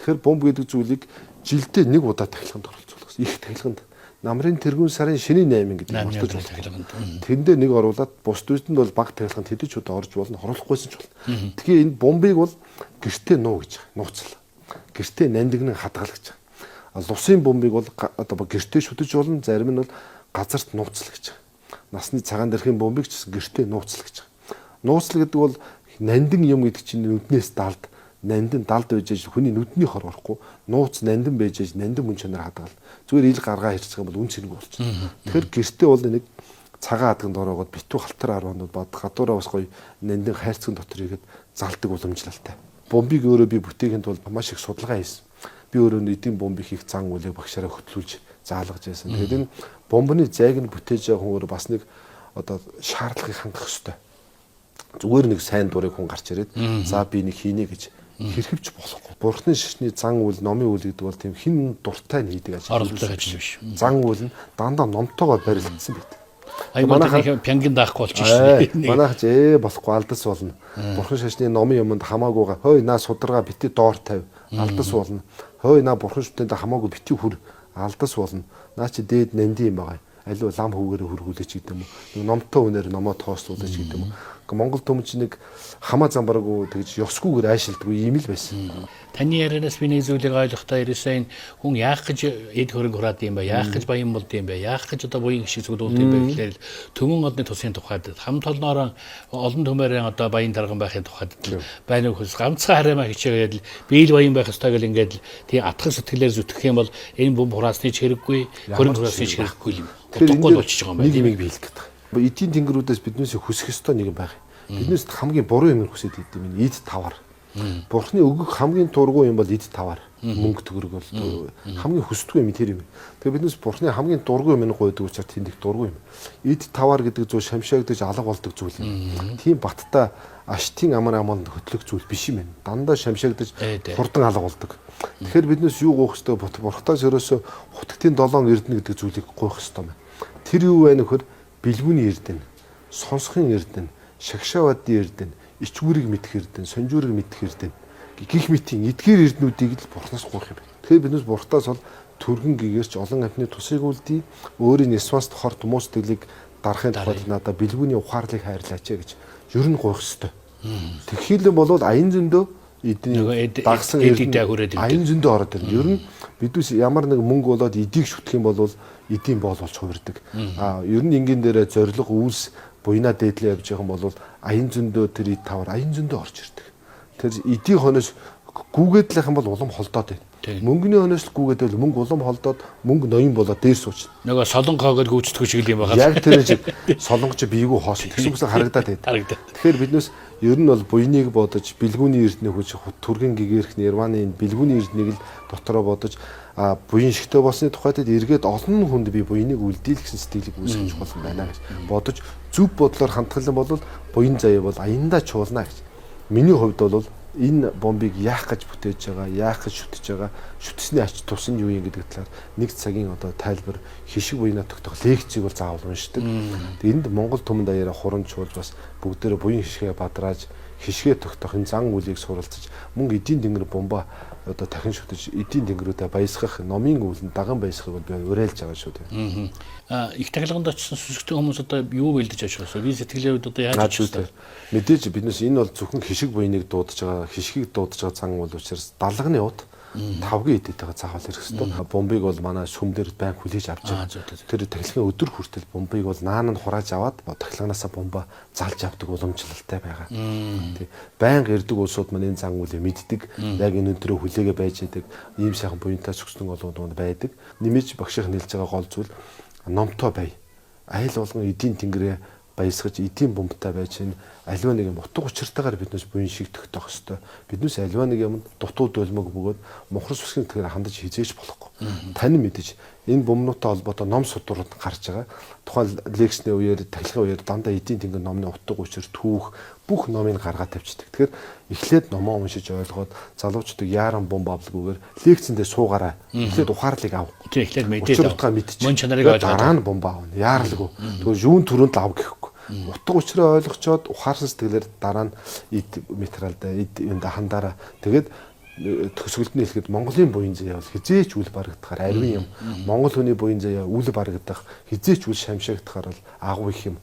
S4: Тэгэхээр бомб гэдэг зүйлийг жилдээ нэг удаа тахилханд оролцуулах гэсэн. Их тахилханд намрын тэргүүн сарын шинийн 8 гэдэг мартаж болох. Тэндээ нэг оруулаад бус үсдэнд бол баг тахилханд хэдэж удаа орж болно, оруулахгүйсэн ч болно. Тэгэхээр энэ бомбыг бол гэртээ нуу гэж нууцлаа. Гэртээ нандинан хадгал гэж. Лусын бомбыг бол одоо гэртээ шүтэж болно, зарим нь бол газарт нууцлаа гэж. Насны цагаан дэрхийн бомбыг ч гэсэн гэртээ нууцлаа гэж. Нууцлал гэдэг бол нандин юм гэдэг чинь нүднээс далд нандин далд байж аж хүний нүдний хор орохгүй нууц нандин байж аж нандин мөн чанар хадгал зүгээр ил гаргаа хэрцэх юм бол үн цэнгүй болчихно. Тэгэхээр гэртээ бол нэг цагаан хадганд ороогод битүү халтар арванууд бад гадуураа бас гоё нандин хайрцагын дотор игээд залдаг уламжлалтай. Бомбыг өөрөө би бүтээхэд бол маш их судалгаа хийсэн. Би өөрөө эдийн бомбыг хийх зан үйлийг багшаараа хөтлүүлж заалгаж байсан. Тэгэхээр энэ бомбны зайг нь бүтээж байгаа хүн өөрөө бас нэг одоо шаардлагыг хангах ёстой. Зүгээр нэг сайн дурыг хүн гарч ирээд за би нэг хийнэ гэж хэрхэвч болохгүй. Бурхны шашны зан үйл, номын үйл гэдэг бол тийм хин дуртай нь хийдэг ажил.
S3: Оролдлого ажил биш.
S4: Зан үйл нь дандаа номтойгоо барилдсан байдаг.
S3: Манайхан пянгин даахгүй болчих шээ.
S4: Манайх ч болохгүй алдас болно. Бурхан шашны номын юмд хамаагүйгаа хөөе наа сударгаа бити доор тавь алдас болно. Хөөе наа бурхан шүтэндээ хамаагүй бити хүр алдас болно. Наа чи дээд нандин юм байгаа. Аливаа лам хүүгээрээ хөргүүлээч гэдэг юм уу. Нэг номтой үнээр номоо тоослуулаач гэдэг юм уу. Монгол төмөч нэг хамаа замбараагүй тэгж ёсгүйгээр айшилдаггүй юм л байсан.
S3: Таны ярианаас би нэг зүйлийг ойлгохдоо ерөөсөө энэ хүн яах гэж эд хөрөнгө хураад юм бэ? Яах гэж баян болд юм бэ? Яах гэж одоо буян гişиг зүгдүүлд юм бэ гэхлээр төмөн одны тусын тухайд хам толноороо олон төмөрийн одоо баян тарган байхын тухайд байна уу хөөс ганцхан хариамаа хичээгээд би л баян байх ёстой гэл ингээд тийм атгах сэтгэлээр зүтгэх юм бол энэ бомб хураасны ч хэрэггүй, хөрөнгө хураасны ч хэрэггүй юм. Утгагүй болчихж байгаа юм байна.
S4: Нэг юмыг би хэлэх гээд байгаа. Эдийн тэнгэрүүдээс биднээс хүсэх ёстой нэг юм байх. Биднээс хамгийн буруу юм хүсээд идэв юм. Эд тавар. Бурхны өгөх хамгийн дургүй юм бол эд тавар. Мөнгө төгрөг бол хамгийн хүсдэггүй юм тэр юм. Тэгээ биднээс Бурхны хамгийн дургүй юм нь гуйдаг учраас тэнд их дургүй юм. Эд тавар гэдэг зүйл шамшаагдаж алга болдог зүйл юм. Тийм баттай аштын амар аманд хөтлөх зүйл биш юм байна. Дандаа шамшаагдаж хурдан алга болдог. Тэгэхээр биднээс юу гуйх ёстой Бурхтаас ерөөсө хутгтын долоон эрдэнэ гэдэг зүйлийг гуйх ёстой юм. Тэр юу вэ нөхөр бэлгүүний эрдэнэ, сонсохын эрдэнэ, шагшаавадын эрдэнэ, ичгүүрийг мэдэх эрдэнэ, сонжуурыг мэдэх эрдэнэ гих мэтийн эдгээр эрдэнүүдийг л Бурханаас гуйх юм байна. Тэгэхээр биднээс Бурхтаас бол түргэн гэгэрч олон амьтны тусыг үлдээ, өөрийн нисванст хорт муу сэтгэлийг дарахын тухайд надаа бэлгүүний ухаарлыг хайрлаач гэж ер нь гуйх ёстой. Тэгхийлэн болвол аян зөндөө эдний дагсан
S3: эрдэнэ хүрээд
S4: аян зөндөө ороод ирнэ. Ер нь биднээс ямар нэг мөнгө болоод эдийг шүтэх юм бол эдийн боол болж хувирдаг. А ер нь энгийн дээрээ зориг үйлс буйнаа дээдлээ явж байгаа юм бол аян зөндөө тэр эд тавар аян зөндөө орж ирдэг. Тэр эдийн хоноос гүгээд л юм бол улам холдоод байна. Мөнгөний хоноос л гүгээд байвал мөнгө улам холдоод мөнгө ноён болоод дээр сууч.
S3: Нөгөө солонгоо гэж гүйцэтгэх шиг л юм байна.
S4: Яг тэр шиг солонгоч биегүй хоосон. Тэгсэн мэт харагдаад байна. Тэгэхээр биднээс ер нь бол буйныг бодож, бэлгүүний эрдэнэ хүч, түргэн гэгэрх нирваны энэ бэлгүүний эрдэнийг л дотороо бодож буян шигтэй болсны тухайд эргээд олон хүнд би буйныг үлдээл гэсэн сэтгэлийг үүсгэж чухал юм байна гэж бодож зөв бодлоор хандхал юм бол буян заяа бол аяндаа чуулна гэж. Миний хувьд бол Энэ бомбыг яах гэж бүтээж байгаа, яах гэж шүтэж байгаа, шүтсний ач тус нь юу юм гэдэг талаар нэг цагийн одоо тайлбар хишиг буянаа тогтоох лекцийг бол заавал уншдаг. Энд Монгол түмэн даяараа хурамчуулж бас бүгдээрээ буян хишгээ бадрааж хишгээ тогтоох энэ зан үйлийг суралцаж мөн эдийн тэнгэр бомба одоо дахин шүтэж эдийн тэнгэрүүдээ баясгах номын өвлөнд даган баясгахыг бол би уриалж байгаа шүү дээ.
S3: Их тахилганд очсон сүсгтэн хүмүүс одоо юу бэлдэж очих вэ? Би сэтгэлийн үед одоо яаж очих вэ?
S4: Мэдээж биднес энэ бол зөвхөн хишиг буйныг дуудаж байгаа, хишгийг дуудаж байгаа зан үйл учраас далганы ут тавгийн эдэтэйгээ заавал ирэх ёстой. Бомбыг бол манай сүмдэр байн хүлээж авч байгаа. Тэр тахилгын өдөр хүртэл бомбыг бол наан нь хурааж аваад тахилганаасаа бомба залж авдаг уламжлалтай байгаа. Тий. Байнга ирдэг улсууд маань энэ зан үйлийг мэддэг. Яг энэ өдрөө хүлээгээ байж идэг. Ийм сайхан буянтай сүгснэн олон байдаг. Нэмэж багшийн хэлж байгаа гол зүйл номтой бай. Айл болгон эдийн тэнгэрээ баясгаж эдийн бомбтай байж энэ аливаа нэг юм утга учиртайгаар биднээс буян шиг тогтоох ёстой. Биднээс аливаа нэг юмд дутуу долмог бөгөөд мухар сүсгийн тэгэхээр хандаж хизээж болохгүй. Тань мэдэж энэ бомнуудтай холбоотой ном судрууд гарч байгаа. Тухайн лекцний үеэр, тахилгын үеэр дандаа эдийн тэнгэр номны утга учир, түүх бүх номыг гаргаад тавьчихдаг. Тэгэхээр эхлээд номоо уншиж ойлгоод залуучуудыг яаран бомб авлаггүйгээр лекцэндээ суугаарай. Эхлээд ухаарлыг ав.
S3: Тий, эхлээд мэдээд
S4: ав.
S3: Мөн чанарыг ойлгоод
S4: дараа нь бомб авна. Яарлгүй. Тэгвэл юун түрүүнд л ав гэхгүй. Утга учираа ойлгочоод ухаарсан сэтгэлээр дараа нь эд материалдаа эд юунда хандаараа тэгээд төгсгөлд нь хэлэхэд Монголын буян заяа бол хизээч үл барагдахаар ариун юм. Монгол хүний буян заяа үл барагдах, хизээч үл шамшаагдахаар бол агуу их юм.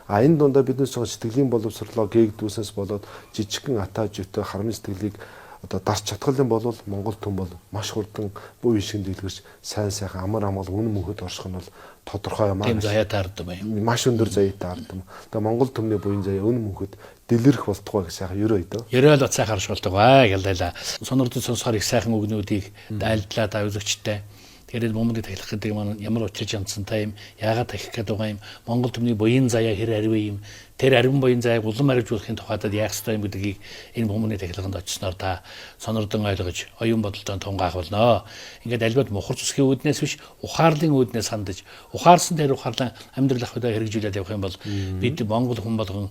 S4: А энэ дундаа биднес сэтгэлийн боловсрлоо гээгдүүлсэнс болоод жижигхэн атаа жөтөө харамын сэтгэлийг одоо дарч чадхал юм бол Монгол түн бол маш хурдан буй шиг дэлгэрч сайн сайхан амар амгал үнэн мөнхөд орших нь бол тодорхой юм аа.
S3: Тийм заяатай ард юм.
S4: Маш өндөр заяатай ард юм. Тэгээ Монгол түмний буян заяа үнэн мөнхөд дэлгэрэх болтугай гэж сайхан ерөө өдөө.
S3: Ерөөл сайхан харш болтугай гэлээ. Сонордод сонсохоор их сайхан үгнүүдийг дайлдлаа та үзэгчтэй. Тэгэхээр энэ бомбыг тахилах гэдэг маань ямар учир жамцантай юм, яагаад тахих гэдэг байгаа юм, Монгол түмний буян заяа хэр ариун юм, тэр ариун буян заяаг улам аривжуулахын тухайд яах ёстой юм гэдгийг энэ бомбны тахилганд очсноор та сонордон ойлгож, оюун бодолтой тунгаах болно. Ингээд альбад мухар зүсгийн үүднээс биш, ухаарлын үүднээс хандаж, ухаарсан тэр ухаарлан амьдрал ахуйдаа хэрэгжүүлээд явах юм бол бид Монгол хүн болгон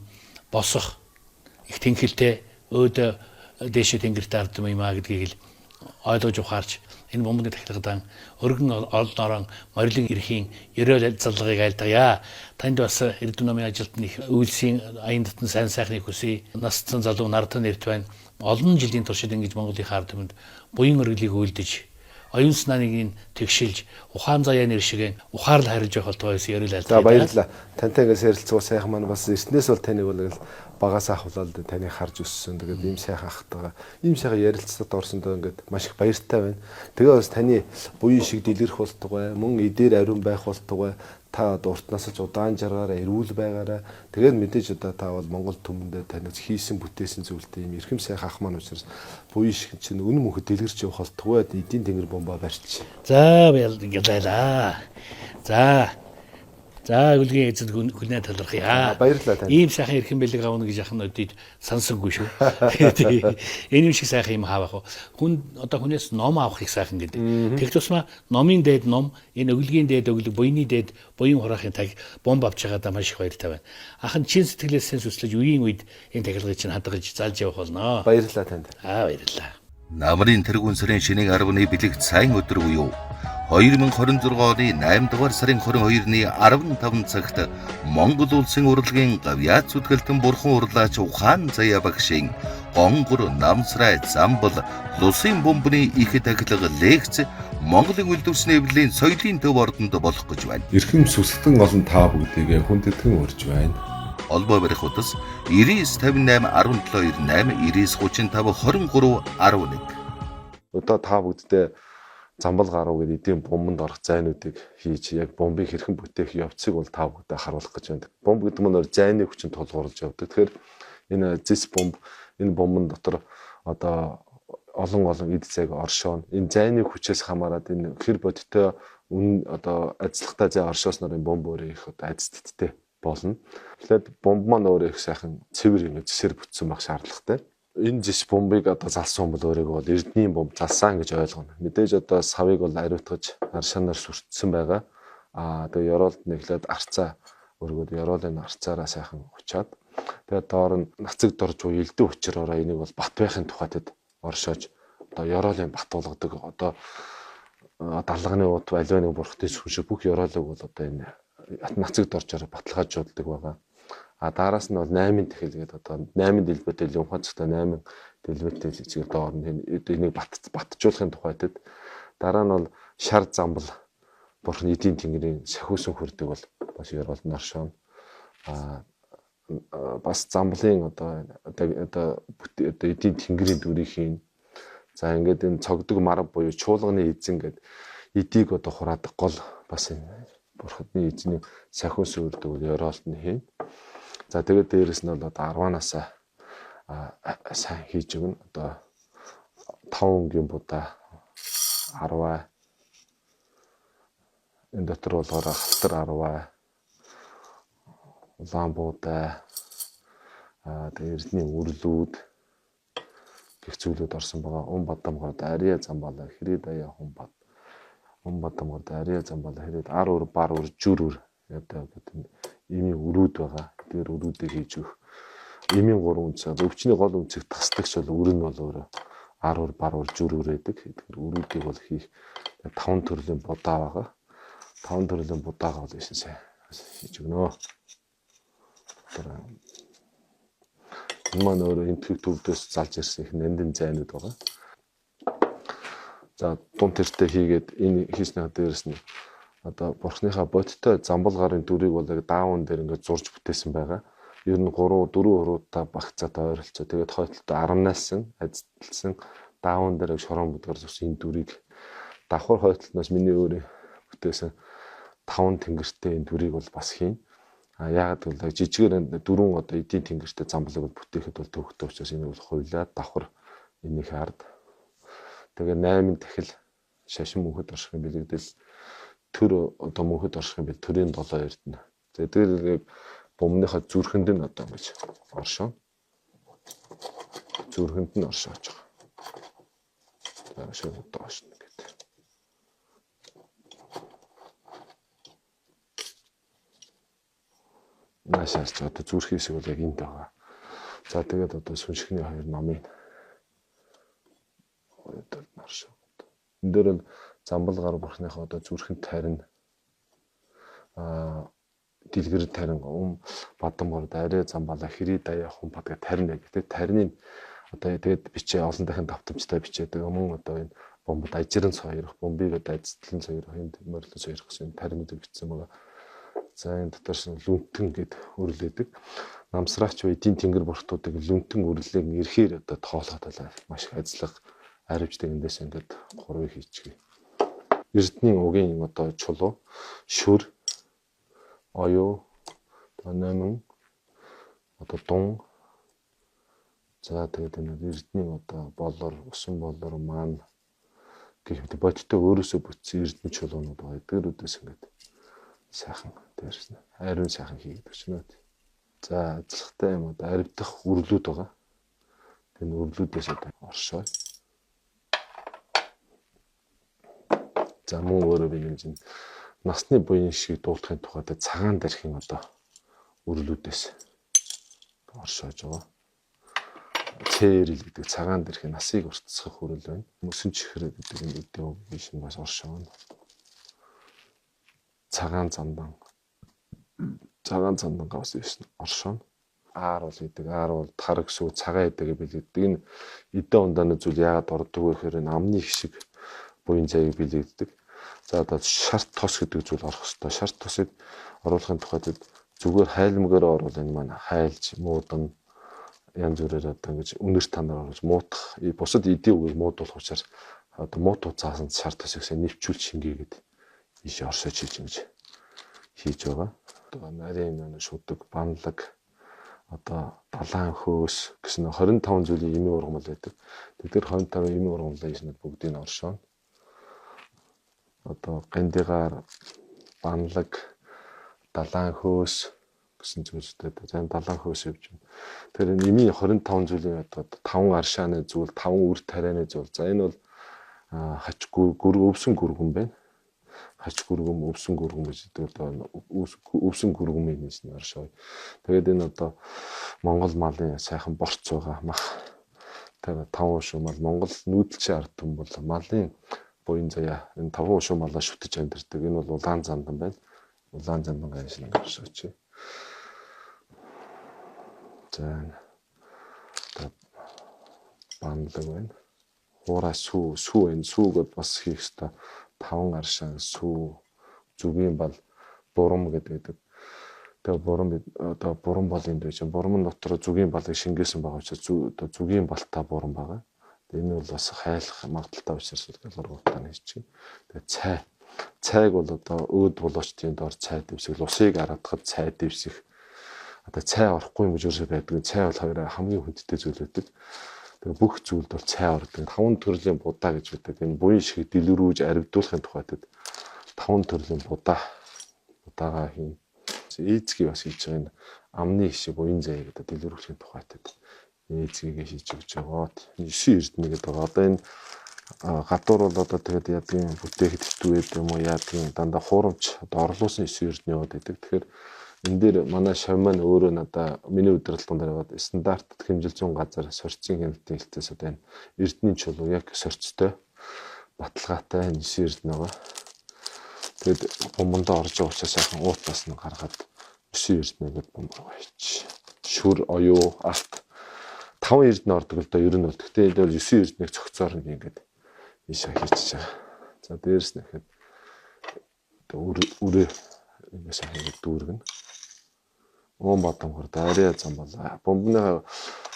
S3: босох их тэнхэлтэй өөдөө дээшээ тэнгэрт ард юм аа гэдгийг л ойлгож ухаарч энэ бомбны тахилгадан өргөн олноорон морилын эрхийн ерөөл заллагыг айлдгая. Танд бас Эрдэм номын ажилд их үйлсийн аян дотн сайн сайхныг хүсье. Насцсан залуу нартан эрт байна. Олон жилийн туршид ингэж Монголын ард түмэнд буян өргөлийг үйлдэж оюун санааныг нь тэгшилж ухаан заяа нэр шиг ухаарлал харилж явах болтугай гэсэн ерөөл айлдгая.
S4: За баярлалаа. Тантай ингээс ярилцгаа сайхан маань бас эртнээс бол таныг бол багасаа ахуулаад таныг харж өссөн. Тэгээд ийм сайхан ахтайгаа ийм сайхан ярилцлагад орсондоо ингээд маш их баяртай байна. Тэгээ бас таны буян шиг дэлгэрэх болтугай, мөн эдээр ариун байх болтугай, та одоо уртнаас ч удаан жаргаараа эрүүл байгаарай. Тэгээд мэдээж одоо та бол Монгол түмэндээ таныг хийсэн бүтээсэн зүйлтэй ийм эрхэм сайхан ах маань учраас буян шиг чинь үнэн мөнхөд дэлгэрч явах болтугай, эдийн тэнгэр бомба барьчих.
S3: За баярлалаа. За За гүлгийн эзэд хүнээ талархъя.
S4: Баярлалаа танд.
S3: Ийм сайхан эрхэм бэлэг авна гэж ахын өдөрт сансангүй шүү. Энэ юм шиг сайхан юм хаавах уу. Хүн одоо хүнээс ном авах их сайхан гэдэг. Тэг тусмаа номын дээд ном, энэ өглөгийн дээд өглөг, буйны дээд буян хураахын таг бомб авч байгаадаа маш их баяртай байна. Ахын чин сэтгэлээсээ сүслэж үеийн үед энэ тахилгыг чинь хадгаж залж явах болно.
S4: Баярлалаа танд.
S3: Аа баярлалаа.
S1: Намрын тэргүүн сарын шинийг 10-ны бэлэг сайн өдөр буюу 2026 оны 8 дугаар сарын 22-ны 15 цагт Монгол улсын урлагийн гавьяат зүтгэлтэн бурхан урлаач Ухаан Заяа багшийн Гонгор, Намсрай, Замбал, Лусын бомбны их тахилга лекц Монголын үйлдвэрсний эвлэлийн соёлын төв ордонд болох гэж байна.
S2: Эрхэм сүсгтэн олон та бүгдийг хүндэтгэн урьж байна.
S1: Холбоо барих утас 99 58 17 98 99 35 23 11.
S4: Одоо та бүгддээ замбал гаруу гэдэг эдийн бомбонд орох зайнуудыг хийж яг бомбыг хэрхэн бүтээх явцыг бол та бүгдээ харуулах гэж байна. Бомб гэдэг нь өөр зайны хүчин тулгуурлаж явдаг. Тэгэхээр энэ зэс бомб энэ бомбон дотор одоо олон олон эд зайг оршооно. Энэ зайны хүчээс хамаарат энэ хэр бодиттой үн одоо ажиллахтай зай оршоосноор энэ бомб өөрөө их одоо ажилттай болно. Тэгэхээр бомб маань өөрөө их сайхан цэвэр юм зэсээр бүтсэн байх шаардлагатай. Энэ зэс бомбыг одоо залсан бол өөрийгөө бол эрдний бомб залсан гэж ойлгоно. Мэдээж одоо савыг бол ариутгаж аршаанаар сүртсэн байгаа. Аа тэгээ ёроолд нэглээд арцаа өргөөд ёроолын арцаараа сайхан учаад Тэгээд доор нь нацаг дорж буюу элдв учраараа энийг бол бат байхын тухайд оршоож одоо ёроолын бат болгодог. Одоо далганы ут аливаа нэг бурхны сүншиг бүх ёроолыг бол одоо энэ нацаг доржоор баталгаажуулдаг байгаа. А дараас нь бол 8 тэхэл гэдэг одоо 8 дэлбэтэй лүнхэн цагта 8 дэлбэтэй чигээр доор нь энийг батжуулахын тухайд дараа нь бол шар замбал бурхны эдийн тэнгэрийн сахиусан хүрдэг бол бас ёроолд нь оршооно. А бас замблын одоо одоо эдийн тэнгэрийн дүрийг хийн. За ингээд энэ цогдөг марав буюу чуулганы эзэн гэдэг эдийг одоо хураадаг гол бас энэ бурхны эзний сахиусан үрдэг бол ёроолд нь хийн. За тэгээд дээрэс нь бол одоо 10-аас сайн хийж өгнө. Одоо 5 өнгийн будаа 10, энэ дотор болохоор халтар 10, улаан буудаа, тэгээд эрдний үрлүүд гэх зүйлүүд орсон байгаа. Ун бадамгаар ария замбалаа хэрэг даяа хүн бад. Ун бадамгаар ария замбалаа хэрэг ар ур бар ур жүр үр одоо гэдэг эмийн өрүүд байгаа. Тэгэхээр өрүүдийг хийж өгөх. Эмийн гурван үнцэг, өвчний гол үнцэг тасдагч бол өрн бол өөрөө ар ур бар ур жүр үр гэдэг. Тэгэхээр өрүүдийг бол хийх 5 төрлийн будаа байгаа. 5 төрлийн будаага бол ийшээ сайн хийж өгнө. Энэ маань өөрөө энтгэх төвдөөс залж ирсэн их нандин зайнууд байгаа. За дун тэртээ хийгээд энэ хийснийхаа дээрээс нь одоо бурхныхаа бодиттой замбал гарын дүрийг бол яг даавн дээр ингээд зурж бүтээсэн байгаа. Ер нь 3 4 уруудаа багцаатай ойролцоо. Тэгээд хойтолтой 18-сан ажилтсан даавн дээр шорон бүдгээр зурсан энэ дүрийг давхар хойтолтноос миний өөрөө бүтээсэн 5 тэнгэртэй энэ дүрийг бол бас хийн. А яагаад гэвэл жижигээр дөрвөн одоо эдийн тэнгэртэй замблыг бол бүтээхэд бол төвхтэй учраас энийг бол хувилаад давхар энийг ард. Тэгээ 8 дахил шашин мөнхөд оршихын бэлэгдэл төр одоо мөнхөд оршихын бэл төрийн 7 эрдэнэ. Тэгээ тэр бумныхаа зүрхэнд нь одоо ингэж оршоо. Зүрхэнд нь оршоож байгаа. За шууд доош нь гэдэг. Наашаас ч одоо зүрхийн хэсэг бол яг энд байгаа. За тэгээд одоо сүншгний хоёр номыг одоо оршоо. Энэ дээр нь замбал гар бурхныхаа одоо зүрхэнд тарина. Дэлгэр тарин бадамгар арай замбалаа хэрий даяа хүн бад гэх тарина гэдэг. Тарины одоо тэгээд бичээ олон дахин давтамжтай бичээдэг. Мөн одоо энэ бомбод ажиран сойрох, бомбыг одоо ажилтлан сойрох, энд морилон сойрох гэсэн таринуудыг бичсэн байгаа. За энэ дотоорс нь лүнтэн гэд өрлөдөг. Намсраач бай эдийн тэнгэр бурхтуудыг лүнтэн өрлөг ирэхээр одоо тоолоход байлаа. Маш их ажиллага аривчдаг эндээс ингээд гурвыг хийчихье. Эрдний угийн одоо чулуу, шүр, оюу, одоо номин, одоо дун. За тэгээд энэ эрдний одоо болор, усан болор, маан гэх мэт бодиттой өөрөөсөө бүтсэн эрдний чулуунууд байгаа. Эдгээрүүдээс ингээд сайхан дээрс нь ариун сайхан хийгээд өгч нэ. За ажиллахтай юм одоо аривдах үрлүүд байгаа. Энэ үрлүүдээс одоо оршоо. За мөн өөрөө би юм чинь насны буян шиг дуулахын тухайд цагаан дархийн одоо үрлүүдээс оршоож байгаа. Цээрэл гэдэг цагаан дархийн насыг уртсах үрэл байна. Мөсөн чихэр гэдэг энэ эдийн үг биш бас оршооно. Цагаан зандан. Цагаан зандангаа бас оршооно. Аар бол гэдэг. Аар бол тараг сүү цагаан эдэгээ бэлэгддэг. Энэ эдэн ундааны зүйл яагаад ордог вэ гэхээр энэ амны хишиг буян заяаг бэлэгддэг. За одоо шарт тос гэдэг зүйл орох ёстой. Шарт тосыг оруулахын тухайд зүгээр хайлмгаар оруул энэ маань хайлж муудан янз бүрээр одоо ингэж үнэр танаар оруулж муутах бусад эдийн үгийг муудуулах учраас одоо муу туцаасан шарт тосыг сайн нэвчүүлж шингээгээд ийш оршиж хийж ингэж хийж байгаа. Одоо нарийн шүдэг, банлаг, одоо далайн хөөс гэсэн 25 зүйлийн эмийн ургамал байдаг. Тэдгээр 25 эмийн ургамлаа ийшнүүд бүгдийг нь оршооно. Одоо гандигаар, банлаг, далайн хөөс гэсэн зүйлстэй. За энэ далайн хөөс явж байна. Тэгэхээр энэ эмийн 25 зүйлийн одоо 5 аршааны зүйл, 5 үр тарианы зүйл. За энэ бол хачгүй гүр өвсөн гүргэн байна.
S2: Хач гүргэм, өвсөн гүргэм гэж гэдэг одоо өвсөн гүргмийн нийс нь оршоо. Тэгээд энэ одоо Монгол малын сайхан борц байгаа мах. Тэгээд таван шуу мал Монгол нүүдэлчин ард түмэн бол малын буян заяа энэ таван шуу малаа шүтэж амьдардаг. Энэ бол улаан зандан байна. Улаан зандан гайш нэг оршооч. За одоо банлаг байна. Хуурай сүү, сүү энэ сүүг бас хийх ёстой. Таван аршаан сүү, зүгийн бал, бурам гэдэг. Тэгээ бурам одоо бурам бол энд байж. Бурам дотор зүгийн балыг шингээсэн байгаа учраас одоо зүгийн балтай бурам байгаа. Тэгээ энэ бол бас хайлах магадaltaй учраас ялгаргуутаа хийж чинь. Тэгээ цай. Цайг бол одоо өөд болоочдын доор цай дэвсэх, лусыг араадахад цай дэвсэх. Одоо цай орохгүй юм гэж өөрсөө байдаг. Цай бол хоёр хамгийн хүндтэй зүйл байдаг. Тэгээ бүх зүйлд бол цай ордог. Таван төрлийн будаа гэж байдаг. Энэ буян шиг дэлгэрүүж аривдуулахын тухайд таван төрлийн будаа будаага хийн. Ээзгийг бас хийж байгаа энэ амны хишиг буян заяа гэдэг дэлгэрүүлэхийн тухайд ээзгийг хийж өгч байгаа. 9 эрдэнэ гэдэг байгаа. Одоо энэ гадуур бол одоо тэгээд ядгийн бүтээхэд хэвтүү байдаг юм уу яадгийн дандаа хуурамч одоо орлуулсан 9 эрдэнэ яваад байдаг. Тэгэхээр энэ дээр манай шав маань өөрөө надаа миний удирдлагын дээр яваад стандарт хэмжил зүүн газар сорьцын хяналтын хэлтээс одоо энэ эрдэнийн чулуу яг сорьцтой баталгаатай 9 эрдэнэ байгаа. Тэгэд бомбондоо орж байгаа учраас сайхан уутаас нь гаргаад 9 эрдэнэ гэдэг бомбор хийч. Шүр, оюу, алт 5 эрдэнэ ордог л доо ер нь бол. Гэхдээ энэ бол 9 эрдэнэг цогцоор нэг ингээд ийшээ хийчихэж байгаа. За дээрэс нь ихэд одоо өрөө ингээд сайхан ингээд дүүргэнэ. Уун бадамгар дайраа зам болоо. Бомбны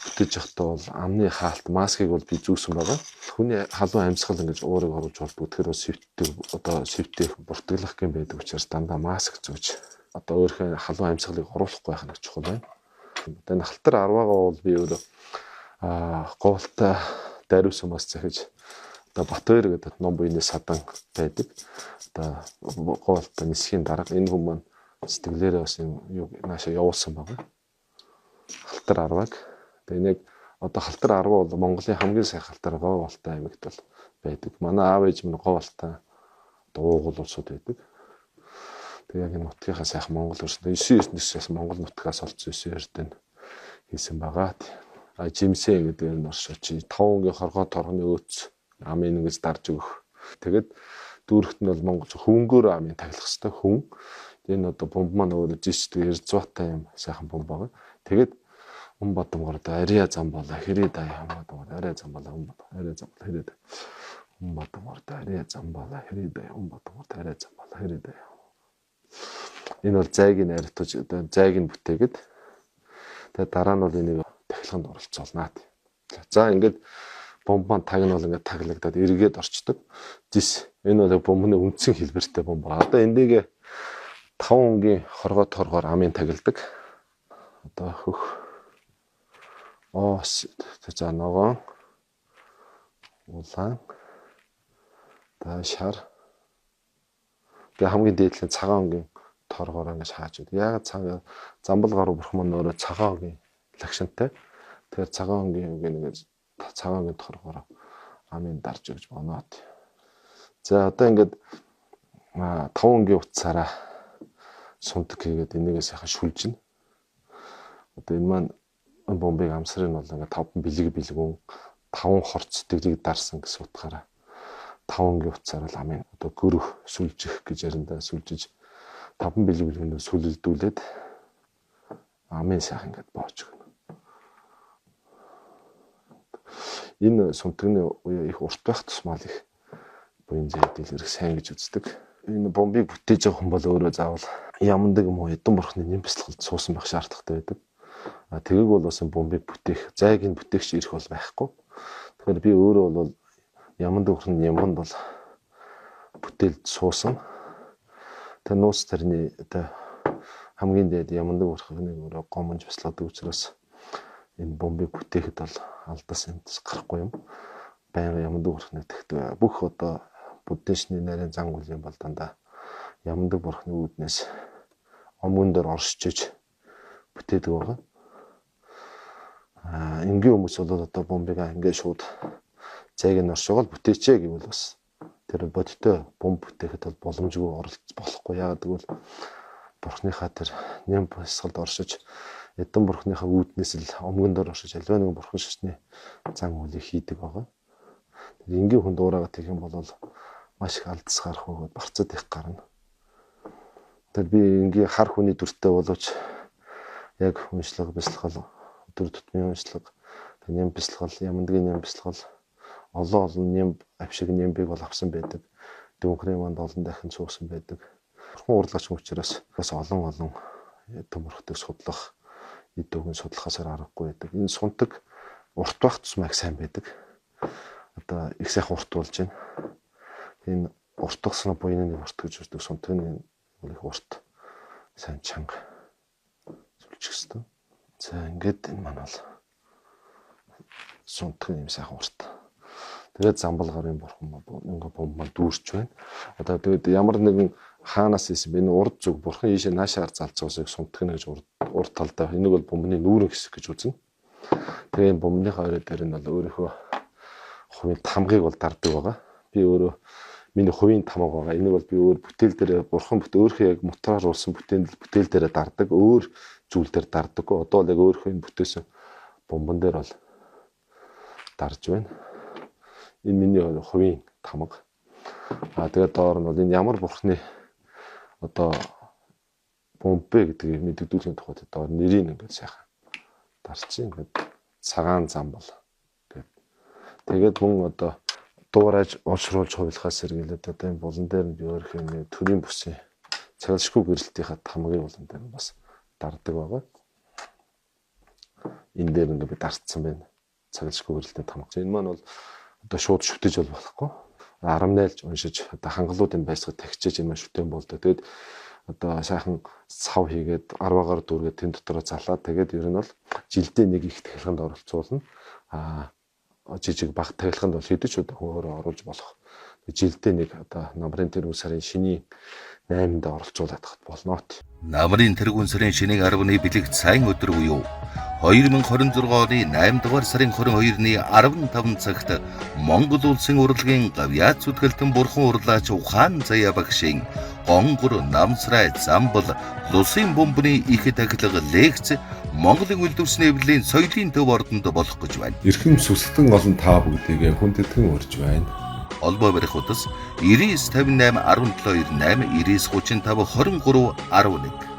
S2: бүтээж явахдаа бол амны хаалт маскыг бол би зүүсэн байгаа. Хүний халуун амьсгал ингэж уурыг оруулж болдгоо. Тэгэхээр бас сэвтдэг одоо сэвтэх буртаглах гэм байдаг учраас дандаа маск зүүж одоо өөрийнхөө халуун амьсгалыг оруулахгүй байх нь чухал байна. Одоо энэ халтар арваагаа бол би өөрөө говьлтай дариусан бас захиж одоо Батбаяр гэдэг ном буйны садан байдаг. Одоо говьлтай нисхийн дарга энэ хүн маань сэтгэлээрээ бас юм юу наашаа явуулсан байгаа. Халтар арвааг. Тэгээ нэг одоо халтар арваа бол Монголын хамгийн сайн халтар Говьалтай аймагт бол байдаг. Манай аав ээж минь Говьалтай одоо уугуул улсууд байдаг. Тэгээ яг энэ нутгийнхаа сайхан Монгол өрсөн. 9 эрдэнэс Монгол нутгаас олцсон 9 эрдэнэ хийсэн байгаа. А жимсэн гэдэг энэ оршооч. Таван өнгийн хоргоо торгоны өөц амын ингэж дарж өгөх. Тэгээд дүүрэгт нь бол Монгол хөвөнгөөр амын таглах хэвээр хүн. Энэ одоо бомб маань өөрөө жишдэг эрзватай юм сайхан бомб байгаа. Тэгээд өн бодомгор одоо ария зам болоо хэрэг дая өн бодомгор ария зам болоо өн бод ария зам болоо хэрэг дая өн бодомгор одоо ария зам болоо хэрэг дая өн бодомгор ария зам болоо хэрэг дая. Энэ бол зайг нь аритгаж одоо зайг нь бүтээгээд тэгээд дараа нь бол энийг тахилганд оролцоолнаа. За ингээд бомб маань таг нь бол ингээд таглагдаад эргээд орчдөг. Зис энэ бол бомбны үндсэн хэлбэртэй бомб. Одоо эндийг таван өнгийн хоргоо торгоор амын тагилдаг. Одоо хөх оос за ногоон улаан та шар тэгээ хамгийн дээдлийн цагаан өнгийн торгоор ингэж хааж өгдөг. Яагаад цагаан замбал гаруу бурхан маань өөрөө цагаан өнгийн лагшинтай. Тэгэхээр цагаан өнгийн үг нэг цагаан өнгийн торгоор амын дарж өгч болно. За одоо ингээд таван өнгийн утсаараа сунтаг хийгээд энийгээ сайхан шүлжинэ. Одоо энэ маань бомбыг амсрын бол ингээд таван бэлэг бэлгүүн таван хорц сэтгэлийг дарсан гэсэн утгаараа таван өнгийн утсаар л амын одоо гөрөх сүлжих гэж яриндаа сүлжиж таван бэлэг бэлгүүнээ сүлэлдүүлээд амын сайхан ингээд боож өгнө. Энэ сунтагны үе их урт байх тусмаа л их буян зай дэлгэрэх сайн гэж үздэг. Энэ бомбыг бүтээж байгаа хүн бол өөрөө заавал ямандаг юм уу эдэн бурхны нэм бясалгалд суусан байх шаардлагатай байдаг. А тэгээг бол бас бомбыг бүтээх, зайг нь бүтээгч ирэх бол байхгүй. Тэгэхээр би өөрөө бол ямандаг бурхны нямбанд бол бүтээлд суусан. Тэгээ нууц тэрний одоо хамгийн дээд ямандаг бурхны өөрөө гомонж бясалгадаг учраас энэ бомбыг бүтээхэд бол алдас юмс гарахгүй юм. Байнга ямандаг бурхны тэгтээ бүх одоо буддизмын нарийн зан үйл юм бол дандаа ямандаг бурхны үүднээс омгон дээр оршиж бүтээдэг байгаа. Энгийн хүмүүс бол одоо бомбыг ингээд шууд зайг нь оршоогоо бүтээчээ гэвэл бас Тэр бодиттой бомб бүтээхэд бол боломжгүй, оролц болохгүй. Яагаад гэвэл бурхныхаа тэр нэм бясалгалд оршиж, эдэн бурхныхаа үүднээс л омгон дээр оршиж аливаа нэгэн бурхан шашны зан үйлийг хийдэг байгаа. Тэр энгийн хүн дуурайгаа тэгэх юм бол маш их алдас гарах бөгөөд барцад их гарна. Тэр би энгийн хар хүний дүртэй боловч яг уншлага, бясалгал, өдөр тутмын уншлага, нэм бясалгал, ямандгийн нэм бясалгал, олон олон нэм авшиг нэмбийг бол авсан байдаг. Дүнхрийн манд олон дахин суусан байдаг. Бурхан урлагч учраас бас олон олон төмөрхтөг судлах, эд үгэн судлахаасаар аргагүй байдаг. Энэ сунтаг урт байх тусмаа их сайн байдаг. Одоо их сайхан урт болж байна. Энэ уртгсан буяны нэг урт гэж үздэг сунтаг нь их урт, сайн чанга сүлжих хэвээр. За ингээд энэ маань бол сунтаг юм сайхан урт. Тэгээд замбал гарын бурхан ингээ бомб маань дүүрч байна. Одоо тэгээд ямар нэгэн хаанаас исэн бэ? Энэ урд зүг бурхан ийшээ наашаар залж байгаасыг сунтгна гэж урд талдаа. Энийг бол бомбны нүүрэн хэсэг гэж үзнэ. Тэгээ энэ бомбныхаа орой дээр нь бол өөрийнхөө хувийн тамгыг бол дардаг байгаа. Би өөрөө миний хувийн тамга байгаа. Энийг бол би өөр бүтээл дээр бурхан бүт өөрийнхөө яг мутрааруулсан бүтээл дээрээ дардаг. Өөр зүйл дээр дардаггүй. Одоо л яг өөрийнхөө энэ бүтээсэн бомбон дээр бол дарж байна. Энэ миний хувийн тамга. Аа тэгээд доор нь бол энэ ямар бурхны одоо бомб бэ гэдгийг мэдэгдүүлэхийн тухайд доор нэрийг ингээд сайхан дарчих. Ингээд цагаан зам бол гэд. Тэгээд мөн одоо дуурайж уушруулж хувилахаас сэргийлээд одоо энэ булан дээр нь би өөрийнхөө нэг төрийн бүсийн цаглшгүй гэрэлтийнхаа тамгыг булан дээр нь бас дардаг байгаа. Энэ дээр ингээд би дарцсан байна. Цаглшгүй гэрэлтийн тамга. Энэ маань бол одоо шууд шүтэж бол болохгүй. Арамнайлж уншиж одоо хангалуудын байсгад тагчиж энэ маань шүтэн болдог. Тэгээд одоо сайхан сав хийгээд арваагаар дүүргээд тэн дотороо залаад тэгээд ер нь бол жилдээ нэг их тахилганд оролцуулна. Аа жижиг баг тахилганд бол хэдэж удаа өөрөө оруулж болох. Жилдээ нэг одоо намрын тэргүүн сарын шинийн 8-нд оролцуулаад хат болно.
S1: Намрын тэргүүн сарын шинийн 10-ны бэлэг сайн өдөр буюу 2026 оны 8 дугаар сарын 22-ны 15 цагт Монгол улсын урлагийн гавьяат зүтгэлтэн бурхан урлаач Ухаан Заяа багшийн Гонгор, Намсрай, Замбал, Лусын бомбны их тахилга лекц Монголын үйлдвэрсний эвлэлийн соёлын төв ордонд болох гэж байна.
S4: Эрхэм сүсгтэн олон та бүгдийг хүндэтгэн урьж байна.
S1: Холбоо барих утас 99 58 17 98 99 35 23 11.